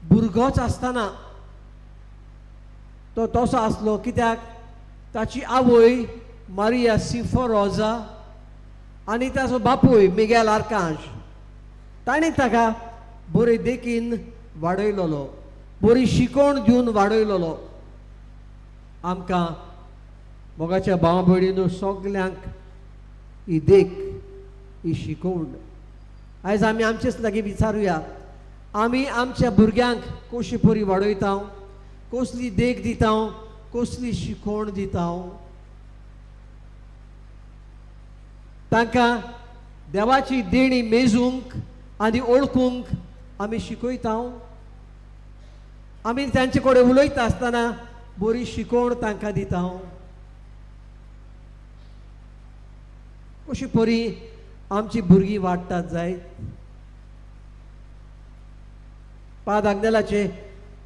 [SPEAKER 5] भुरगोच आसतना तो तसो आसलो, कित्याक ताची आवय मारिया सिफोरोजा आनी ताचो बापूय मिगेल आर्कांज ताणें ताका बरे देखीन वाडयलोलो, बरी शिकवण दिवन वाडयलोलो। आमकां मोगाच्या भाव भयणीनू सगल्यांक ही देख, ही शिकवण आयज आमी आमचेच लागीं विचारुया, आमी आमच्या भुरग्यांक कशी परी वाडयता, कसली देख दिता, कसली शिकवण दिता, तांकां देवाची देणी मेजूंक आनी ओळखूंक आमी शिकयता। आमी तांचे कडेन उलयता आसतना बरी शिकवण तांकां दिता। कशी परी आमची भुरगीं वाडटात जायत। पाद आग्नेलाचे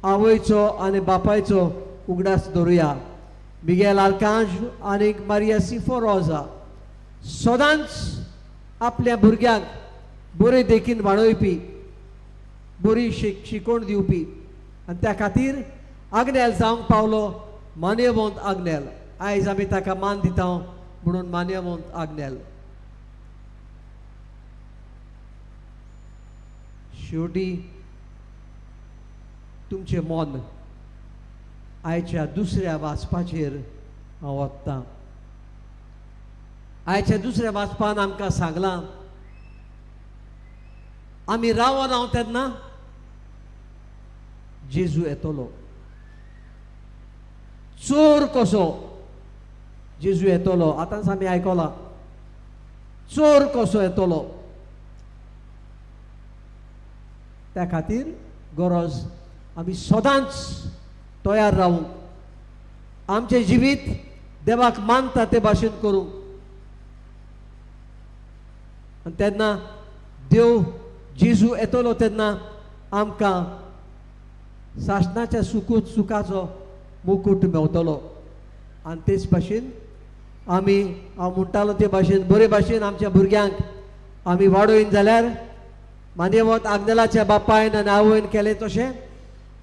[SPEAKER 5] आवयचो आनी बापायचो उगडास दवरुया। मिगेल आर्कांज आनी मारिया सिफोरोजा सदांच आपल्या भुरग्यांक बरे देखीन वाडोवपी, बरी शिकवण दिवपी आनी त्या खातीर आग्नेल जावंक पावलो मान्यवंत आग्नेल। आयज आमी ताका मान दिता म्हणून मान्यवंत आग्नेल। शेवटी तुमचें मन आयच्या दुसऱ्या वाचपाचेर हांव वतां। आयच्या दुसऱ्या वाचपान आमकां सांगलां, आमी रावन हांव तेन्ना जेजू येतलो, चोर कसो जेजू येतलो। आतांच आमी आयकलां, चोर कसो येतलो। त्या खातीर गरज आमी सदांच तयार रावूंक, आमचें जिवीत देवाक मानता ते भाशेन करूंक। आनी तेन्ना देव जेजू येतलो तेन्ना आमकां सासणाच्या सुखाचो मुकूट मेवतलो। आनी तेच भाशेन आमी हांव म्हणटालो ते भाशेन बरे भाशेन आमच्या भुरग्यांक आमी वाडोवन जाल्यार मान्यवत आग्नेलाच्या बापायन आनी आवयन केलें तशें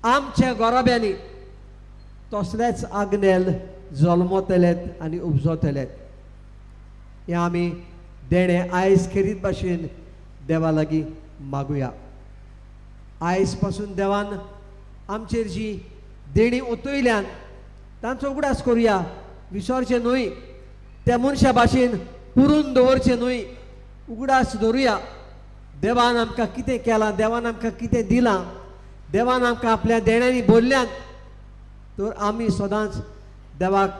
[SPEAKER 5] आमच्या गोराब्यांनी तसलेच आग्नेल जल्मतलेत आनी उपजतलेत। हें आमी देणें आयज खेरीत भाशेन देवा लागीं मागुया. आयज पासून देवान आमचेर जी देणी ओतयल्यान तांचो उगडास करुया, विसरचें न्हय, त्या मनशा भाशेन पुरून दवरचें न्हय, उगडास दवरुया. देवान आमकां कितें केलां, देवान आमकां कितें दिलां, देवान आमकां आपल्या देण्यांनी भरल्यान, तर आमी सदांच देवाक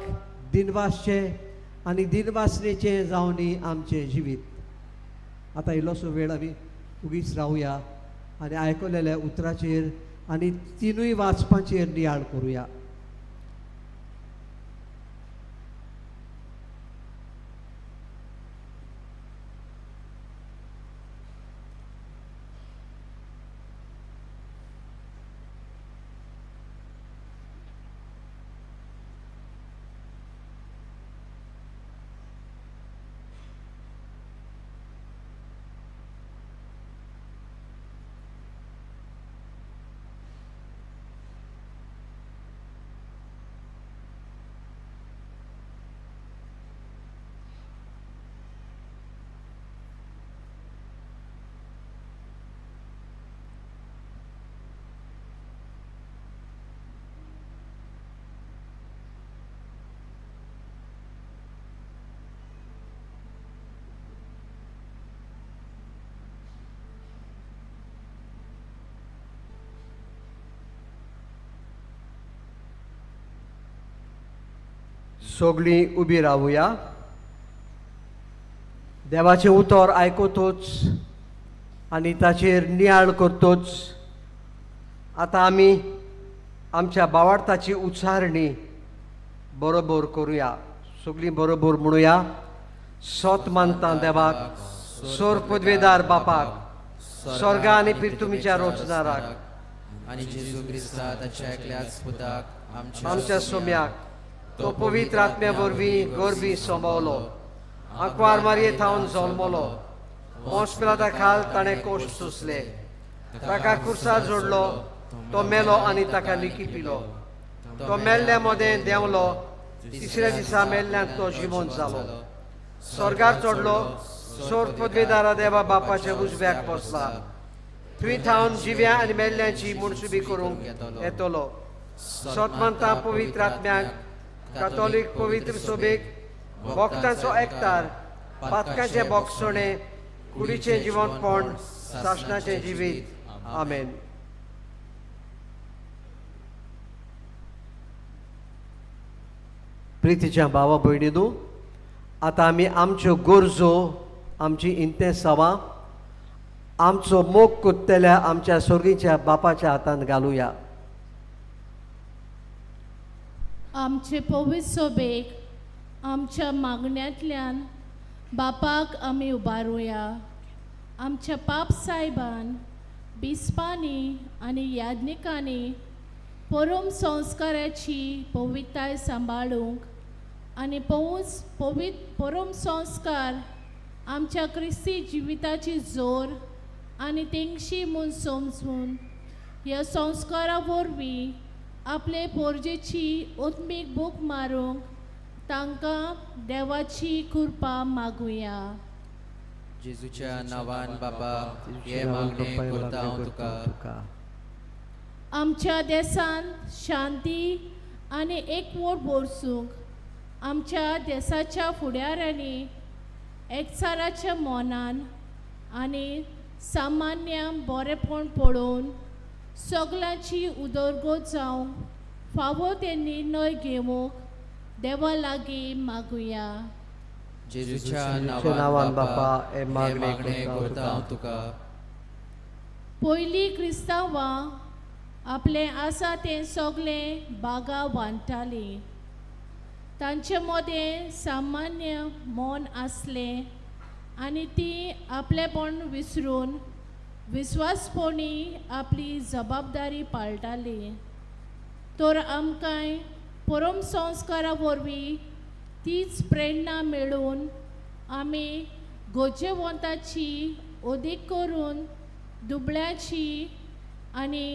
[SPEAKER 5] दिनवासचें आनी दिनवासनेचें जावनी आमचें जिवीत. आतां इल्लोसो वेळ आमी उगीच रावया आनी आयकलेल्या उतराचेर आनी तिनूय वाचपाचेर नियाळ करुया. सगळीं उबी रावया. देवाचें उतर आयकतूच आनी ताचेर नियाळ करतूच आतां आमी आमच्या बावार्थाची उच्चारणी बरोबर करुया. सगळीं बरोबर म्हणुया. सोत मानता देवाक, सोर पदवेदार बापाक, स्वर्गा आनी पिर्तुमीच्या रोचनाराक,
[SPEAKER 4] आनी जेजू क्रिस्ता ताच्या एकल्याच पुताक
[SPEAKER 5] आमच्या सोम्याक, तो पवित्र आत्म्या वरवीं गोरबी सोंबवलो, आंकवार मारये थावन जल्मलो, पोंस पिलाता खाल ताणें कोश सोंसले, ताका कुर्सार जोडलो, तो मेलो आनी ताका लिखी पिलो, तो मेल्ल्या मदें देंवलो, तिसऱ्या दिसा मेल्ल्यान तो जिवंत जालो, स्वर्गार चडलो, सोर पदवेदारा देवा बापाच्या उजव्याक बसला, थंय थावन जिव्या आनी मेल्ल्यांची मुणसुबी करूंक येतलो. सोत मानता पवित्र आत्म्याक, कातोलीक पवित्र सोबेक, भक्तांचो एकतार, पातकांचें बोगसणें, कुडीचें जिवनपण, सासणाचें जिवीत. आमेन. प्रितीच्या भावा भयणीनू, आतां आमी आमच्यो गरजो, आमची इंतेसांवां, आमचो मोग कोत्तल्या आमच्या सोर्गीच्या बापाच्या हातांत घालुया.
[SPEAKER 8] आमचे पवित्र सोबेक आमच्या मागण्यांतल्यान बापाक आमी उबारुया. आमच्या पाप सायबान, बिस्पांनी आनी याज्ञिकांनी परम संस्काराची पवित्रताय सांबाळूंक आनी परम संस्कार आमच्या क्रिस्ती जिविताची जोर आनी तेंगशी म्हूण समजून ह्या संस्कारा वरवीं आपले पोरजेची ओत्मीक भूक मारूंक तांकां देवाची कृपा मागुया.
[SPEAKER 4] जेजूच्या नांवान बाबा हे मागणें करता हांव तुका.
[SPEAKER 8] आमच्या देशांत शांती आनी एकवट भरसूंक आमच्या देशाच्या फुडाऱ्यांनी एकचाराच्या मनान आनी सामान्य बरेपण पळोवन सगल्यांची उदरगत जावंक फावो ते निर्णय घेवंक देवा लागीं मागुया.
[SPEAKER 4] जेजूच्या नांवान बापा हे मागणें करता हांव तुका.
[SPEAKER 8] पयलीं क्रिस्तांवां आपलें आसा तें सगळें बागा वांट्टालीं. तांचे मदें सामान्य मन आसलें आनी तीं आपलेपण विसरून विस्वासपणी आपली जबाबदारी पाळटाली. तर आमकांय परम संस्कारा वरवीं तीच प्रेरणा मेळून आमी गरजेवंताची अदीक करून दुबळ्याची आनी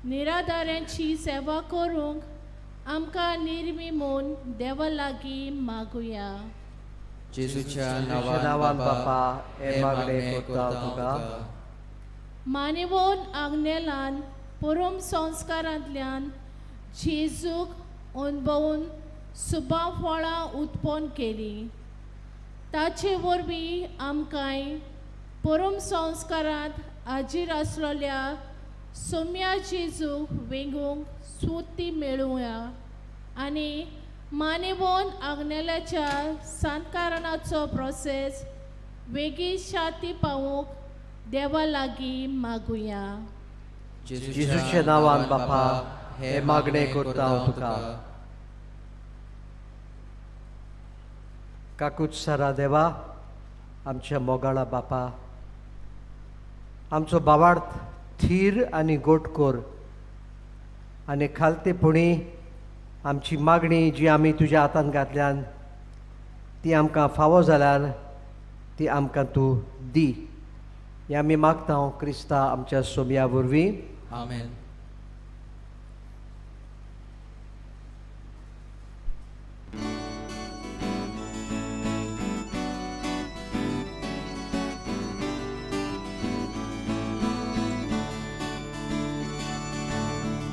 [SPEAKER 8] निराधाऱ्यांची सेवा करूंक आमकां निर्मी म्हूण देवा लागीं मागुया.
[SPEAKER 4] जेजूच्या नांवान बापा हे मागणें करता तुका.
[SPEAKER 8] मानेवोन आग्नेलान परम संस्कारांतल्यान जेजूक अणभवून सुबा फळां उत्पन्न केलीं. ताचे वरवीं आमकांय परम संस्कारांत हाजीर आसलेल्या सोम्या जेजूक वेंगूंक सुती मेळुया आनी मानेवोन आग्नेलाच्या सांतकारणाचो प्रोसेस वेगीं शांती पावूंक देवा लागीं मागुया.
[SPEAKER 5] जेजूच्या नांवान बापा हे मागणें करता हांव तुका. काकूत सारा देवा, आमच्या मोगाळा बापा, आमचो बावार्थ थीर आनी गोट कर आनी खालतेपणी आमची मागणी जी आमी तुज्या हातान घातल्यान ती आमकां फावो जाल्यार ती आमकां तूं दी. हें आमी मागता क्रिस्ता आमच्या सोमया वरवीं.
[SPEAKER 4] आमेन.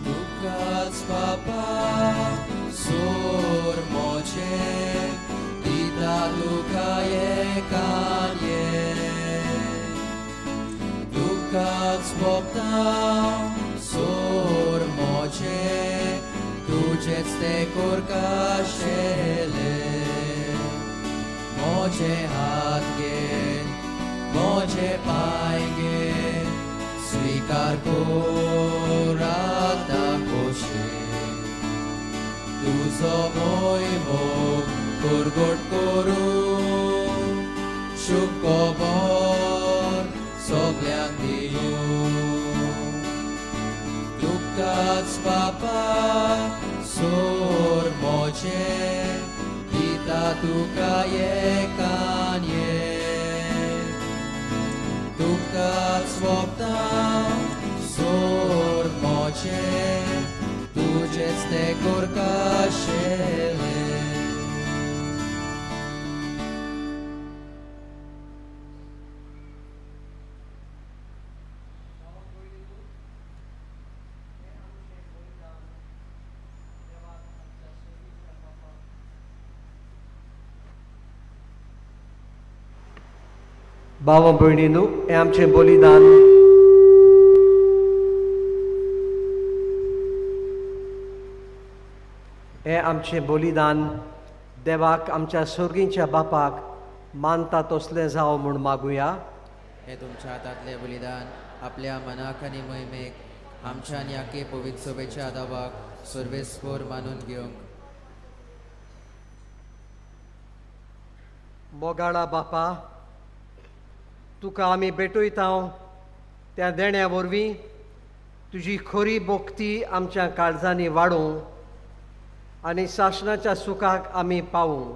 [SPEAKER 4] तुकाच बापा सोर मोचे दिता तुका एकान एक. तुकाच भोगता सोर मोचे तुजेच ते कोरकाशेले. मोजे हात घे मोजे पांय घे स्वीकार कोर आतां खोशे. तुजो मोय मोग कोरगोट करूं शुभ खबर सगल्यांक दिवं. तुकाच बापा सोर मोजे दिता तुका एकान एक. तुकाच सोंपता सोर मोजे तुजेच ते कोरकाशेले.
[SPEAKER 5] भावा भयणीनू, हें आमचें बलिदान हें आमचें बलिदान देवाक आमच्या सर्गींच्या बापाक मानता तसलें जावं म्हूण मागुया.
[SPEAKER 4] हे तुमच्या हातांतलें बलिदान आपल्या मनाक आनी मोहिमेक आमच्या आनी आखे पवित्र सभेच्या दावाक सर्वेस्पोर मानून घेवंक.
[SPEAKER 5] मोगाळा बापा, तुका आमी भेटयता त्या देण्या वरवीं तुजी खरी भक्ती आमच्या काळजांनी वाडोवं आनी सासणाच्या सुखाक आमी पावूं.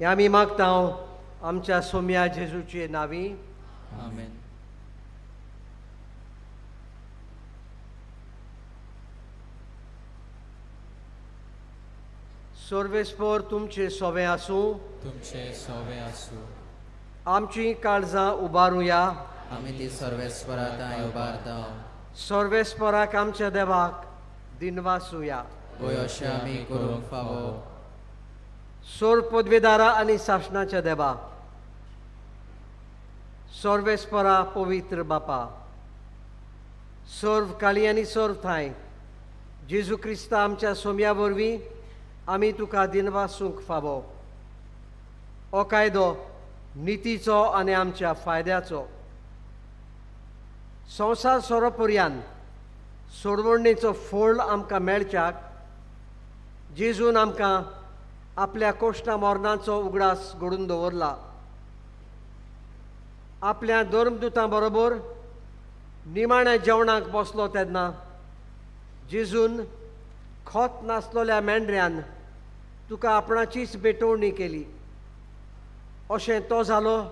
[SPEAKER 5] हें आमी मागता आमच्या सोम्या जेजूचे नांवी.
[SPEAKER 4] आमेन.
[SPEAKER 5] सर्वेस्पोर तुमचे सोवे आसूं.
[SPEAKER 4] तुमचे सोवे आसूं.
[SPEAKER 5] आमची काळजां उबारुया.
[SPEAKER 4] आमी ती सर्वेस्परा थांय उबारता.
[SPEAKER 5] सर्वेस्पराक आमच्या देवाक दिनवासुया.
[SPEAKER 4] वय अशें आमी करूंक फावो.
[SPEAKER 5] सोर पदवेदारा आनी सासणाच्या देवा, सर्वेस्परा पवित्र बापा, सर्व काली आनी सर्व थांय जेजू क्रिस्ता आमच्या सोम्या वरवीं आमी तुका दिनवासूंक फावो. हो कायदो नितीचो आनी आमच्या फायद्याचो संवसार सोरोपर्यान सोडवणेचो फोळ आमकां मेळच्याक जेजून आमकां आपल्या कोश्टा मरणाचो उगडास घडून दवरला. आपल्या धर्मदुतां बरोबर निमाण्या जेवणाक बसलो तेन्ना जेजून खोत नासलेल्या मेंढऱ्यान तुका आपणाचीच भेटवणी केली. अशें तो जालो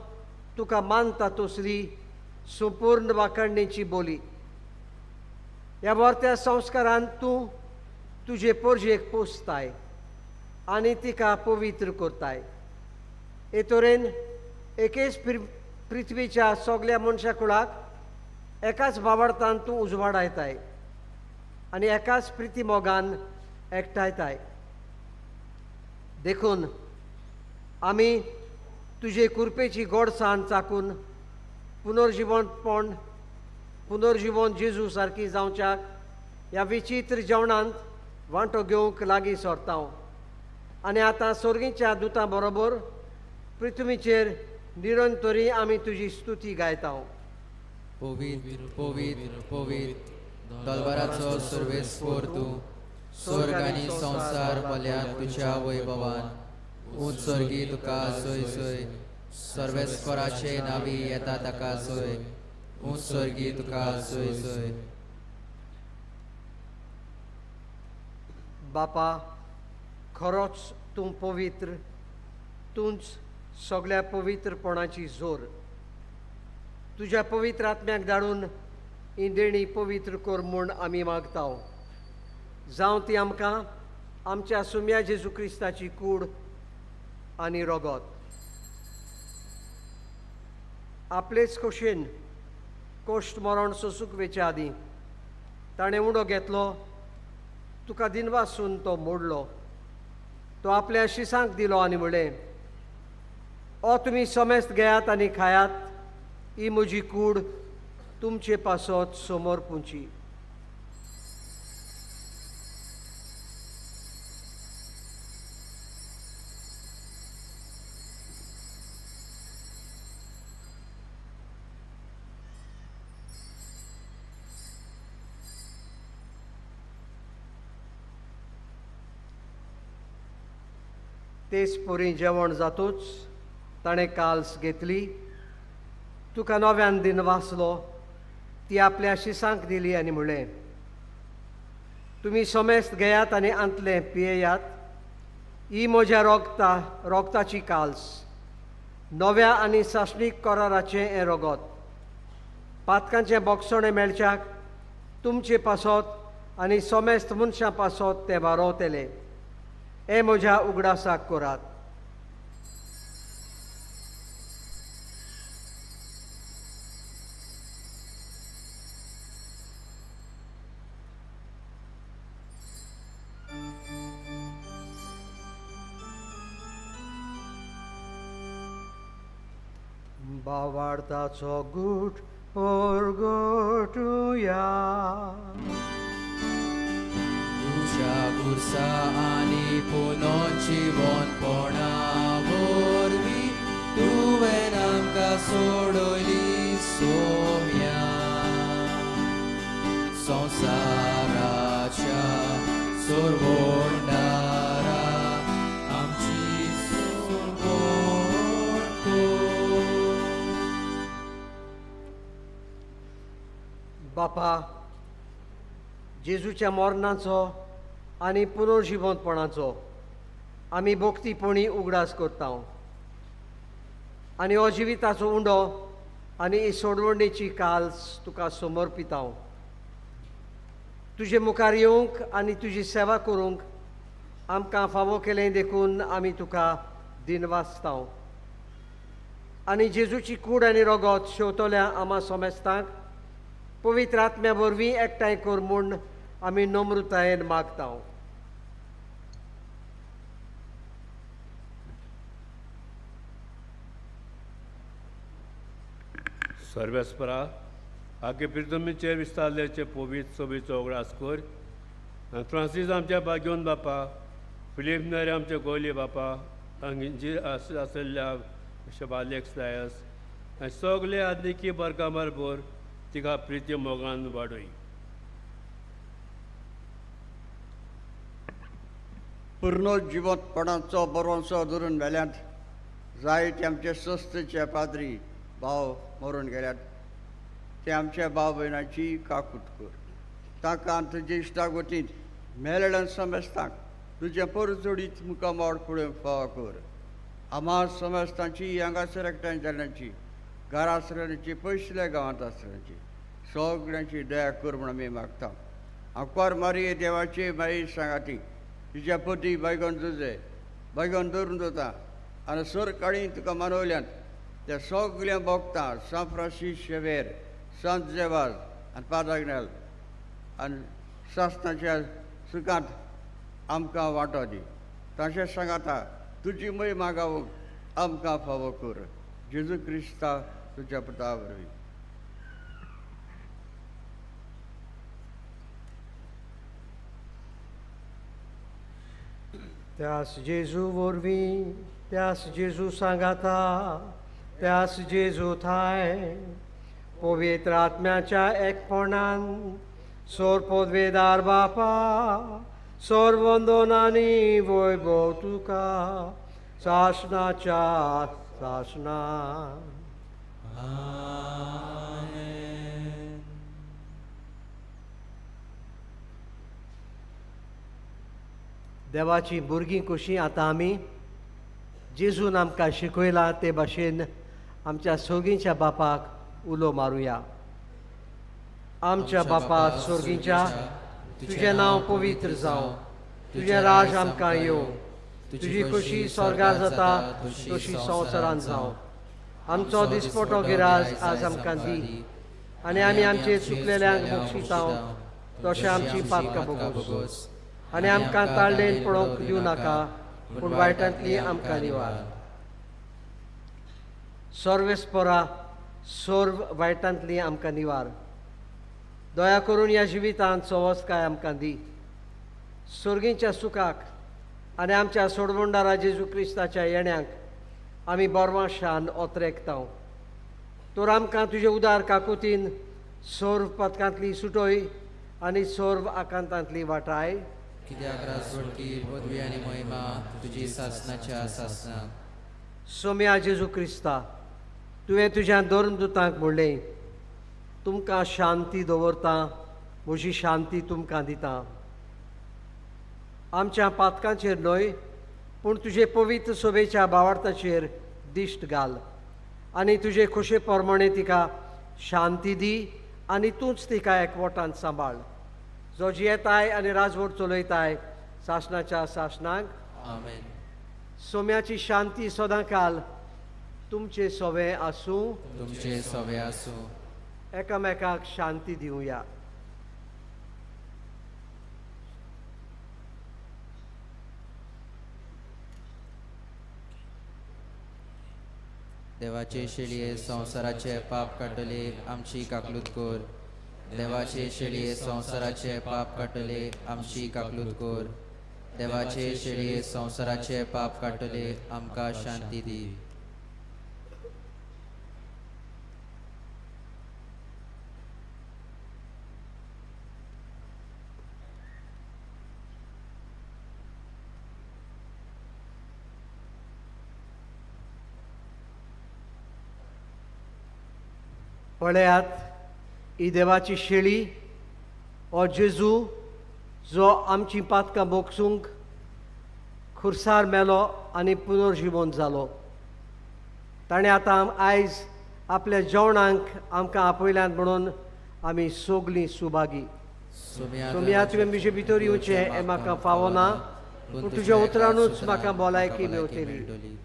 [SPEAKER 5] तुका मानता तसली संपूर्ण वाखणणेची बोली. ह्या वर्त्या संस्कारान तूं तुजे पोरजेक पोसताय आनी तिका पवित्र करताय. हे तरेन एकेच पृथ्वीच्या सगल्या मनशा कुळाक एकाच बावडतान तूं उजवाडायताय आनी एकाच प्रिती मोगान एकठांयताय. देखून आमी तुजे कुरपेची गोडसाण चाकून पुनर्जिवनपण पुनर्जिवन जेजू सारकी जावच्याक ह्या विचित्र जेवणांत वांटो घेवंक लागीं सरता. आनी आतां सोर्गीच्या दुतां बरोबर पृथ्वीचेर निरंतरी आमी तुजी स्तुती गायता.
[SPEAKER 4] पवित्र पवित्र पवित्र दलबाराचो सर्वेस्पोर तूं, स्वर्ग आनी संवसार भल्यान तुज्या वैभवान. उंच स्वर्गी तुका सोय सोय, सर्वेस्पराचे नावी येता ताका सोय. उंच स्वर्गी तुका सोय सोय.
[SPEAKER 5] बापा, खरोच तूं पवित्र, तूंच सगळ्या पवित्रपणाची जोर. तुज्या पवित्र आत्म्याक धाडून ही देणी पवित्र कर म्हूण आमी मागता. जावं ती आमकां आमच्या सुम्या जेजू क्रिस्ताची कूड आनी रगत. आपलेच खोशेन कोश्ट मरण सोसूंक वेचे आदीं ताणें उडो घेतलो, तुका दिनवासून तो मोडलो, तो आपल्या शिसांक दिलो आनी म्हणलें, ओ तुमी समेस्त घेयात आनी खायात, ही म्हजी कूड तुमचे पासत समोर पुंची. तेच परी जेवण जातूच ताणें काल्स घेतली, तुका नव्यान दिन वाचलो, ती आपल्या शिसांक दिली आनी म्हणलें, तुमी समेस्त घेयात आनी आंतलें पियेयात, ही म्हज्या रोगताची काल्स, नव्या आनी सासणीक कराराचें हें रगत. पातकांचें बोगसणें मेळच्याक तुमचे पासत आनी समेस्त मनशां पासत तें वारोवतलें. हें म्हज्या उगडासाक करात. बावार्ताचो गूट परगटुया.
[SPEAKER 4] तुज्या खुर्सा आनी पुनर्जिवनपणा वरवीं तुवें आमकां सोडयली सोम्या. संवसाराच्या सोरवणारा आमची सोडवण कर.
[SPEAKER 5] बापा, जेजूच्या मरणाचो आनी पुनर्जिवंतपणाचो आमी भक्तीपणी उगडास करता आनी हो जिविताचो उंडो आनी ही सोडवणेची काल्स तुका समर्पिता. तुजे मुखार येवंक आनी तुजी सेवा करूंक आमकां फावो केलें देखून आमी तुका दिनवासता. आनी जेजूची कूड आनी रगत शेवतल्या आमा समेस्तांक पवित्र आत्म्या वरवीं एकठांय कर म्हूण आमी नम्रतायेन मागता.
[SPEAKER 9] सर्वेस्परा, आगे प्रितमीचेर विस्तारल्याचे पवित्र सोबीचो उगडास कर आनी फ्रांसीस आमच्या भाग्योन बापा, फिलीप नेरी आमचे गोली बापा, हांगी आशिल्ल्या शबालेक्स डायस आनी सगळे आदनिकी बरगामार भर तिका प्रिती मोगान वाडय.
[SPEAKER 10] पूर्ण जिवंतपणाचो बरोसो धरून मेल्यात जायते आमचे संस्थेचे पाद्री भाव मरून गेल्यात, ते आमच्या भाव भयणाची काकूट कर. तांकां तुजे इश्टागतींत मेळ्ळ्या समेस्तांक तुजें परजोडीत मुखामळ फुडें फावो कर. आम्हा समेस्तांची हांगासर एकठांय जाल्ल्यांची, घरा आसलेल्यांची, पयसुल्ल्या गांवांत आसलेल्यांची सगळ्यांची दया कर म्हूण आमी मागता. आंकवार मारये देवाचे माई सांगाती, तिच्या पती बायगन तुजे बायगन धरून दवरता आनी सर काळी तुका मानवल्यात त्या सगळ्या भोगता. सांत फ्रांसीस शेवेर, संत जेवाज आनी पाद्र आनी सासणाच्या सुखांत आमकां वांटो दी. तांचे सांगाता तुजी महिमा गावंक आमकां फावो कर, जेजू क्रिस्ता तुज्या पुता वरवीं.
[SPEAKER 5] त्यास जेजू वरवीं, त्यास जेजू सांगाता, त्यास जेजू थांय पवित्र आत्म्याच्या एकपणान सोर पदवेदार बापा सोर वंदनानी वैभव तुका सासणाच्या सासणा. देवाची भुरगीं कशीं आतां आमी जेजून आमकां शिकयलां ते भाशेन आमच्या सोगींच्या बापाक उलो मारुया. आमच्या बापा सोर्गींच्या, तुजें नांव पवित्र जावं, तुजें राज आमकां येवं, तुजी खोशी स्वर्गार जाता तशी संवसारांत जावं. आमचो दिसपटो गिराज आज आमकां दी आनी आमी आमचे चुकलेल्यांक बक्षितां तशें आमची पातकां भोगोस आनी आमकां ताळ्ळेन पडोवंक दिवं नाका, पूण वायटांतली आमकां निवार. सर्वेस्परा सर्व वायटांतली आमकां निवार. दया करून ह्या जिवितांत सवसकाय आमकां दी. सोर्गींच्या सुखाक आनी आमच्या सोडवणदारा जेजू क्रिस्ताच्या येण्याक आमी बोरवाशान ओतरेकतांव. तर आमकां तुजे उदार काकुतीन सर्व पदकांतली सुटोय आनी सर्व आकांतांतली वाटाय.
[SPEAKER 4] कित्याक राजवटी पदवी आनी महिमा तुजी सासणाच्या सासणाक.
[SPEAKER 5] सोम्या जेजू क्रिस्ता, तुवें तुज्या धर्मदुतांक म्हणलें, तुमकां शांती दवरता, म्हजी शांती तुमकां दिता. आमच्या पातकांचेर न्हय पूण तुजे पवित्र सोबेच्या बावार्थाचेर दिश्ट घाल आनी तुजे खोशे प्रमाणे तिका शांती दी आनी तूंच तिका एकवटान सांबाळ, जो जियेताय आनी राजवट चलयताय सासणाच्या सासणाक.
[SPEAKER 4] आमेन.
[SPEAKER 5] सोम्याची शांती सदांकाल तुमचे सोवे आसूं,
[SPEAKER 4] तुमचे सोवे आसूं.
[SPEAKER 5] एकामेकाक शांती दिवया.
[SPEAKER 4] देवाचे शेळये संवसाराचे पाप काडटले आमची काकलूत कर. देवाचे शेळये संवसाराचे पाप काडटले आमची काकलूत कर. देवाचे शेळये संवसाराचे पाप काडटले आमकां शांती दी.
[SPEAKER 5] पळयात, ही देवाची शेळी हो जेजू जो आमची पातकां बोगसूंक खुर्सार मेलो आनी पुनर्जिवन जालो. ताणें आतां आयज आपल्या जेवणांक आमकां आपयल्यात म्हणून आमी सगलीं सुभागी. सोम्या, तुवें म्हजे भितर येवचें हें म्हाका फावना, पूण तुज्या उतरानूच म्हाका भलायकी मेवतली.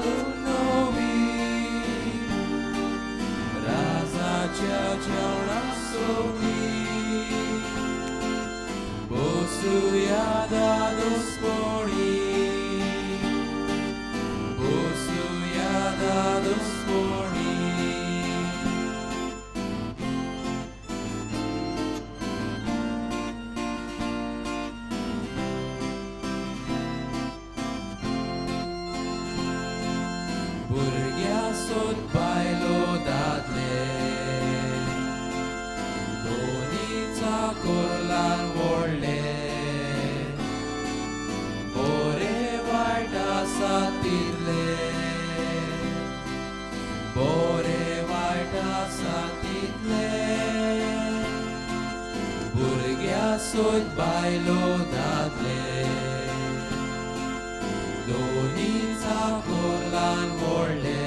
[SPEAKER 11] घालून नवी राजाच्या जेवणा सोबी बसुया दादोसपणी बसुया दादोसपणी. भुरग्या सोद बायलो दादले दोनी चाकोरलान व्हडले बोरे वायट आसा तितले बोरे वायट आसा तितले भुरग्या सोद बायलो दादले दोनी चाकोरलान व्हडले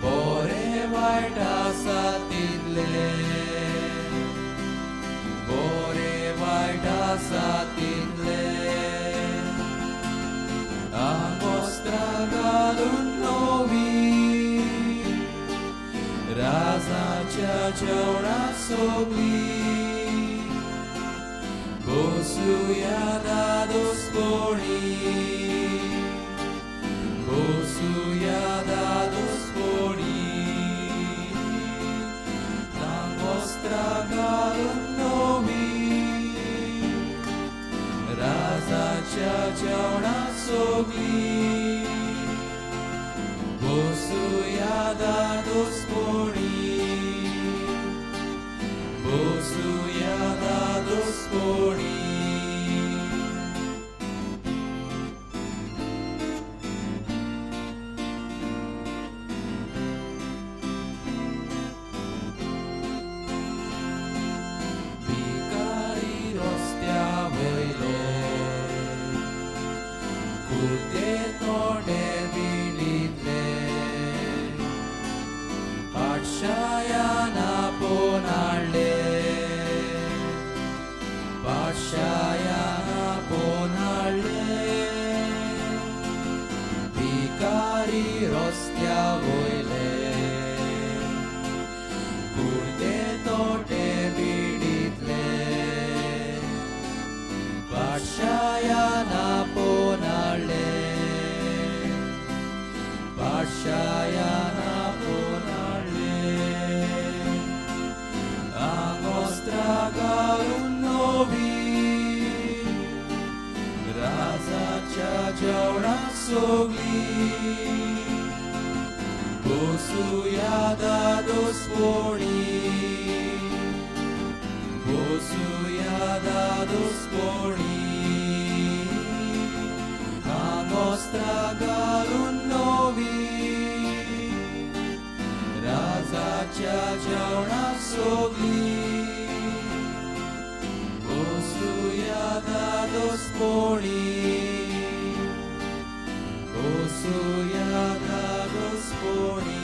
[SPEAKER 11] बोरे वायट आसा तितले बोरे वायट आसा तितले आंगवस्त्रां घालून नवी राजाच्या जेवणा सोबली बसुया दादोसपणी बसुया दादोसपणी आंगवस्त्रां घालून नवी राजाच्या जेवणा सोबली बसुया दादोसपणी बसुया दादोसपणी. भिकारी रस्त्या वयले कुर्ते तोंडे बिणितले पाटशायान आपोवन हाडले पाटशायान आपोवन हाडले भिकारी रस्त्या वयले कुर्ते तोटे बिडितले पाटशायान आपोवन हाडले पाटशायान आपोवन हाडले आंगवस्त्रां घालून नवी राजाच्या जेवणा सोगली बसुया दादोसपणी बसुया दादोसपणी आंगवस्त्रां घालून नवी राजाच्या जेवणा सोगली बसुया दादोसपणी बसुया दादोसपणी.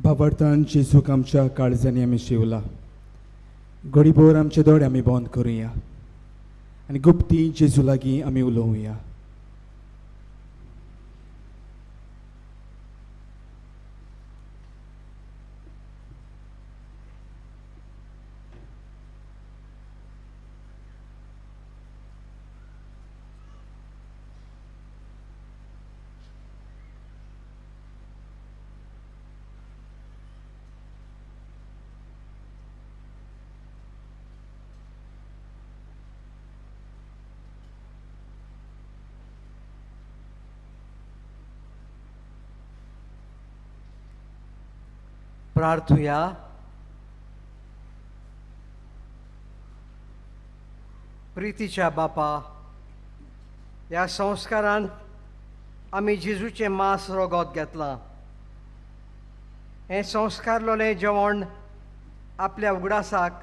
[SPEAKER 12] भावार्थान जेजूक आमच्या काळजांनी आमी शिवला. घडीभर आमचे दोळे आमी बंद करुया आनी गुप्ती जेजू लागीं आमी उलोवया.
[SPEAKER 5] प्रार्थुया. प्रितीच्या बापा, ह्या संस्कारान आमी जेजूचें मांस रगत घेतलां. हें संस्कारलोलें जेवण आपल्या उगडासाक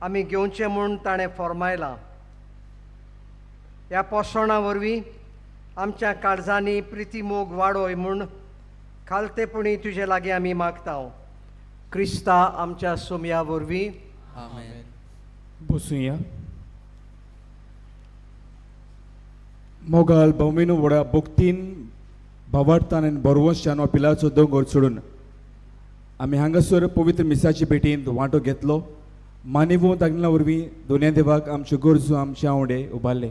[SPEAKER 5] आमी घेवचें म्हूण ताणें फॉर्मायलां. ह्या पोसवणा वरवीं आमच्या काळजांनी प्रिती मोग वाडोय म्हूण खालतेपणी तुजे लागीं आमी मागता. क्रिस्ता आमच्या सोमया वरवीं.
[SPEAKER 4] आमेन.
[SPEAKER 12] बसुया. मोगाल भौमिनो व्हडा भक्तीन भावार्थान आनी बरवंशान हो पिलाचो दोंगर सोडून आमी हांगासर पवित्र मिसाचे भेटींत वांटो घेतलो. मानिवो दागना वरवीं दोनया देवाक आमच्यो गरजो आमचे आंवडे उबारले.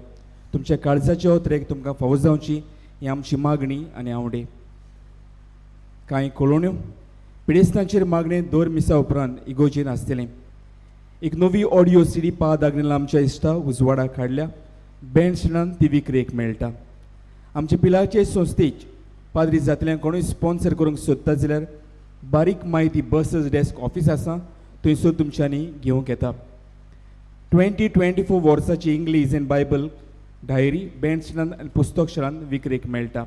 [SPEAKER 12] तुमच्या काळजाचे ओतरेक तुमकां फावो जावची ही आमची मागणी आनी आंवडे. कांय कळोवण्यो पिडेस्तांचेर मागणें दर मिसा उपरांत इगोजेन आसतलें. एक नवी ऑडियो सीडी पा दागनेला आमच्या इश्टा उजवाडाक हाडल्या. बँड स्टँडान ती विक्रेक मेळटा. आमचे पिलाचे संस्थेक पाद्री जातल्यांक कोणूय स्पॉन्सर करूंक सोदता जाल्यार बारीक म्हायती बसस डेस्क ऑफीस आसा थंयसर तुमच्यांनी घेवंक येता. 2024 वर्साची इंग्लीश आनी बायबल डायरी बँड स्टँडान आनी पुस्तक शाळान विक्रेक मेळटा.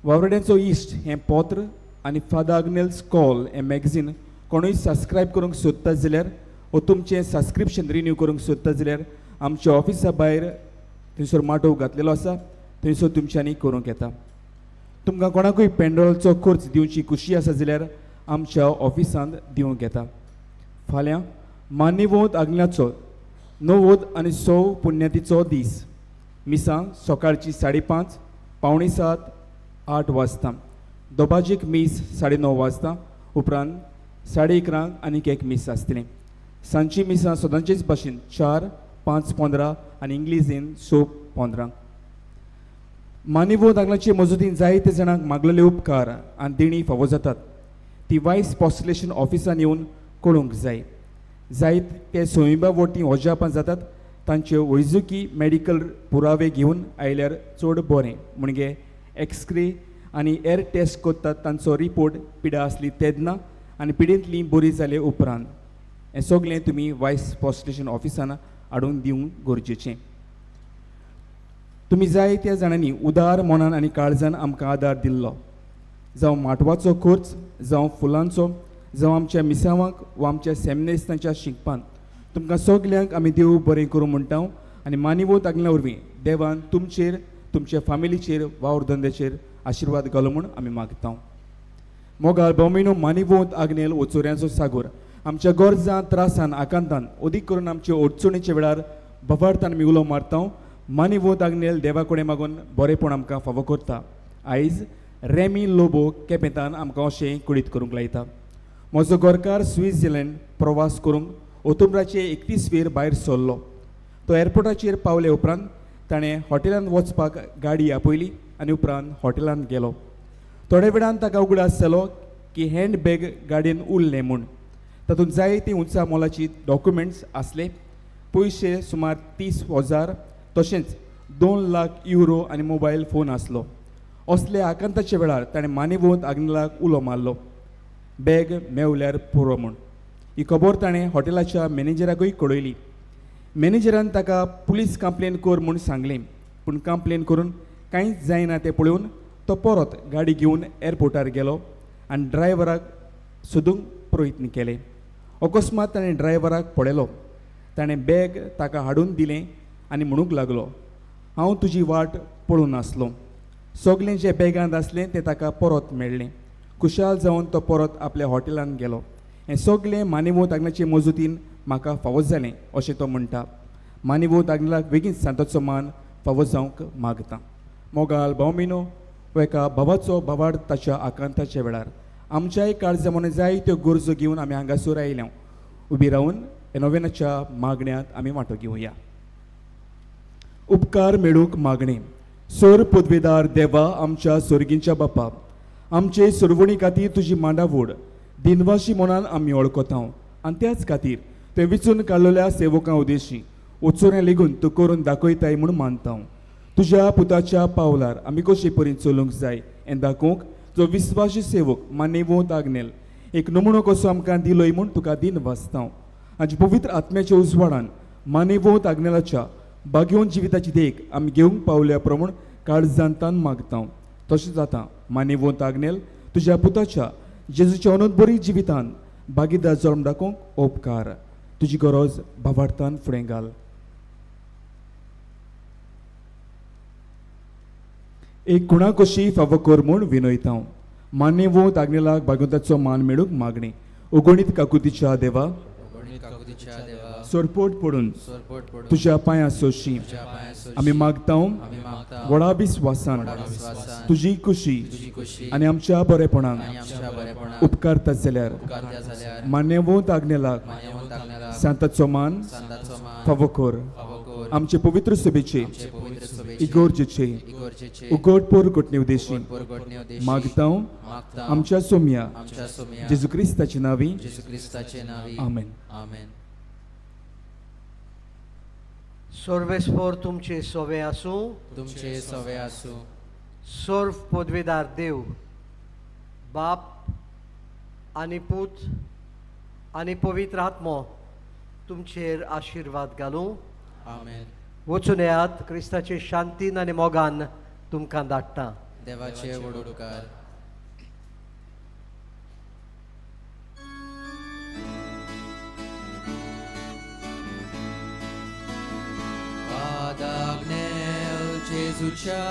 [SPEAKER 12] वावराड्यांचो इश्ट हें पत्र आनी फादर आग्नेल्स कॉल हें मॅगझीन कोणूय सबस्क्रायब करूंक सोदता जाल्यार वो तुमचें सबस्क्रिप्शन रिन्यू करूंक सोदता जाल्यार आमच्या ऑफिसा भायर थंयसर माटोव घातलेलो आसा थंयसर तुमच्यांनी करूंक येता. तुमकां कोणाकूय पेंड्रोलचो खर्च दिवची खुशी आसा जाल्यार आमच्या ऑफिसांत दिवंक येता. फाल्यां मान्यवोत आग्न्याचो 90 आनी 100 पुण्यातीचो दीस. मिसां सकाळची 5:30 6:45 8 वाजता. दोबाजीक मीस 9:30 वाजता. उपरांत 11:30 आनीक एक मीस आसतलें. सांजची मिसां सदांचेच भाशेन 4, 5, 15 आनी इंग्लिजीन 6:15. मानिवो दागलाचे मजुदीन जायते जाणांक मागलेले उपकार आनी देणी फावो जातात. ती वायस पॉस्टलेशन ऑफिसान येवन कळोवंक जाय. जायत ते सोयिंबा वोटी ओजापां जातात तांचे वैजकी मेडिकल पुरावे घेवन आयल्यार चड बरें. म्हणजे एक्सरे आनी एअर टेस्ट करतात तांचो रिपोर्ट पिडा आसली तेन्ना आनी पिडेंतली बरी जाले उपरांत. हें सगळें तुमी वायस पॉस्टलेशन ऑफिसान हाडून दिवंक गरजेचें. तुमी जाय त्या जाणांनी उदार मनान आनी काळजान आमकां आदार दिल्लो. जावं माटवाचो खर्च, जावं फुलांचो, जावं आमच्या मिसावांक वा आमच्या सेमनेस्तांच्या शिकपान तुमकां सगल्यांक आमी देव बरें करूं म्हणटा आनी मानिवो तागल्या वरवीं देवान तुमचेर तुमच्या फामिलीचेर वावर धंद्याचेर आशिर्वाद घालो म्हूण आमी मागता. मोगाळ भोमिनो मानिवोंत आग्नेल ओचोऱ्यांचो सागोर आमच्या गरजां त्रासान आकांतान अदीक करून आमच्या अडचणीच्या वेळार भवार्थान आमी उलो मारता. मानिवोंत आग्नेल देवा कडेन मागून बरेंपण आमकां फावो करता. आयज रेमी लोबो केपेंतान आमकां अशें कुडीत करूंक लायता. म्हजो गोरकार स्वित्झर्लंड प्रवास करूंक ऑक्टोबराचे 31 वेर भायर सरलो. तो एअरपोर्टाचेर पावले उपरांत ताणें हॉटेलांत वचपाक गाडी आपयली आनी उपरांत हॉटेलांत गेलो. थोड्या वेळान ताका उगडास जालो की हँड बॅग गाडयेन उरलें म्हूण. तातूंत जायती उंचा मोलाची डॉक्युमेंट्स आसले. पयशे सुमार 30,000 तशेंच 2 लाख युरो आनी मोबायल फोन आसलो. असल्या आकांताच्या वेळार ताणें मानिवोंत आग्नेलाक उलो मारलो बॅग मेवल्यार पुरो म्हूण. ही खबर ताणें हॉटेलाच्या मॅनेजराकूय कळयली. मॅनेजरान ताका पुलीस कंप्लेन कर म्हूण सांगलें. पूण कंप्लेन करून कांयच जायना तें पळोवन तो परत गाडी घेवन एअरपोर्टार गेलो आनी ड्रायव्हराक सोदूंक प्रयत्न केले. अकस्मात ताणें ड्रायव्हराक पळयलो. ताणें बॅग ताका हाडून दिलें आनी म्हणूंक लागलो, हांव तुजी वाट पळोवन आसलो. सगळें जें बॅगांत आसलें तें ताका परत मेळ्ळें. खुशाल जावन तो परत आपल्या हॉटेलांत गेलो. हें सगळें मानिवोत आग्नेलाचे मजुतीन म्हाका फावो जालें अशें तो म्हणटा. मानिवोत आग्नेलाक बेगीन सांताचो मान फावो जावंक मागता. मोगाल भावमिनो हो एका भावाचो भावाड ताच्या आकांताच्या वेळार आमच्याय काळजा मनां जाय त्यो गरजो घेवन आमी हांगासर आयल्या. उबी रावन ह्या नोवेनाच्या मागण्यांत आमी वांटो घेवया. उपकार मेळूंक मागणें. सोर पदवेदार देवा आमच्या सोर्गींच्या बापा, आमचे सुरवणी खातीर तुजी मांडावड दिनवाशी मनान आमी वळखता आनी त्याच खातीर ते विचून काडलेल्या सेवकां उद्देशी वचोऱ्यां लेगून तूं करून दाखयताय म्हूण मानता. तुज्या पुताच्या पावलार आमी कशे परी चलूंक जाय हें दाखोवंक जो विस्वासी सेवक मानेवोंत आग्नेल एक नमुनो कसो आमकां दिलोय म्हूण तुका दिन वाचता. आनी पवित्र आत्म्याच्या उजवाडान मानेवोंत आग्नेलाच्या बागेवन जिविताची देख आमी घेवंक पावल्या प्रमाण काळजांतान मागता. तशें जाता मानेवोंत आग्नेल तुज्या पुताच्या जेजूच्या अनंत बरी जिवितान भागीदार जल्म दाखोवंक उपकार. तुजी गरज भावार्थान फुडें घाल. एक कुणा कशी फावो कर म्हूण विनयता हांव. मान्यवंत आग्नेलाक भागवताचो मान मेळूंक मागणी. ओगणीत काकुतीच्या देवा, सरपोट पडून तुज्या पांयां सोशी आमी मागता व्हडा विस्वासान तुजी खुशी आनी आमच्या बरेपणाक उपकारता जाल्यार मान्यवंत आग्नेलाक सांताचो मान फावो कर. आमचे पवित्र सभेचे इगोर्जेचे उगड पोरगोटणे उद्देशी मागता आमच्या सोम्या जेजू क्रिस्ताचे नांवी. आमेन.
[SPEAKER 5] सर्वेस्पर तुमचे सोवे आसूं.
[SPEAKER 4] तुमचे सवे आसूं.
[SPEAKER 5] सर्व पदवेदार देव बाप आनी पूत आनी पवित्र आत्मो तुमचेर आशिर्वाद घालूं.
[SPEAKER 4] आमेन.
[SPEAKER 5] वचून येयात, क्रिस्ताचे शांतीन आनी मोगान तुमकां धाडटा.
[SPEAKER 4] देवाचे व्हड उपकार. Adagnel Jesuच्या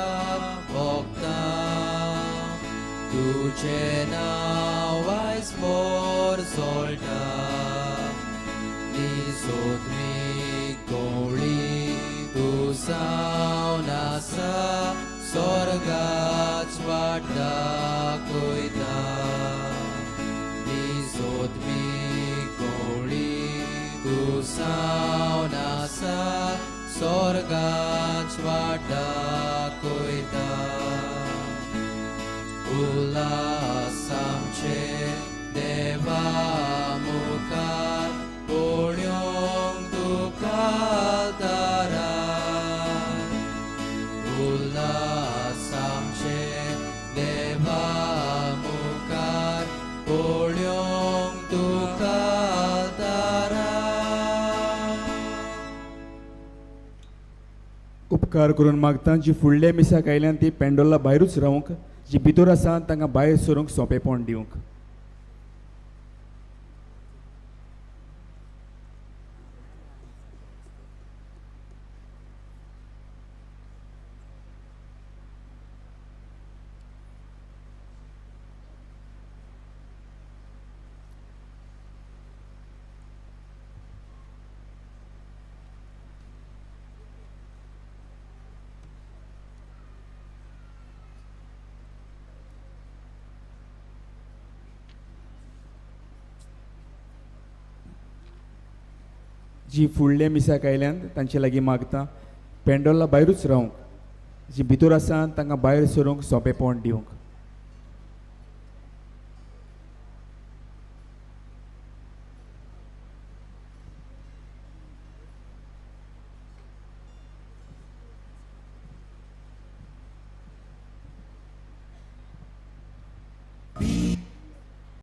[SPEAKER 4] भोगता तुझे नांव आयज मोर सोळटा निजोतमी कोळी तूं जावन आसा स्वर्गाच वाट दाखयता निजोतमी कोळी तूं जावन आसा स्वर्गाच वाट दाखयता. उल्हास आमचे देवा मुखार पळोवंक तुका दारार. उल्हास आमचे देवा मुखार पळोवंक तुका दारार.
[SPEAKER 12] उपकार करून मागता जी फुडल्या मिसाक आयल्यान ती पेंडोला भायरूच रावंक, जी भितर आसा तांकां भायर सरूंक सोंपेपण दिवंक. जी फुडल्या मिसाक आयल्यान तांचे लागीं मागता पेंडोला भायरूच रावंक, जी भितर आसा तांकां भायर सरूंक सोंपेपण दिवंक.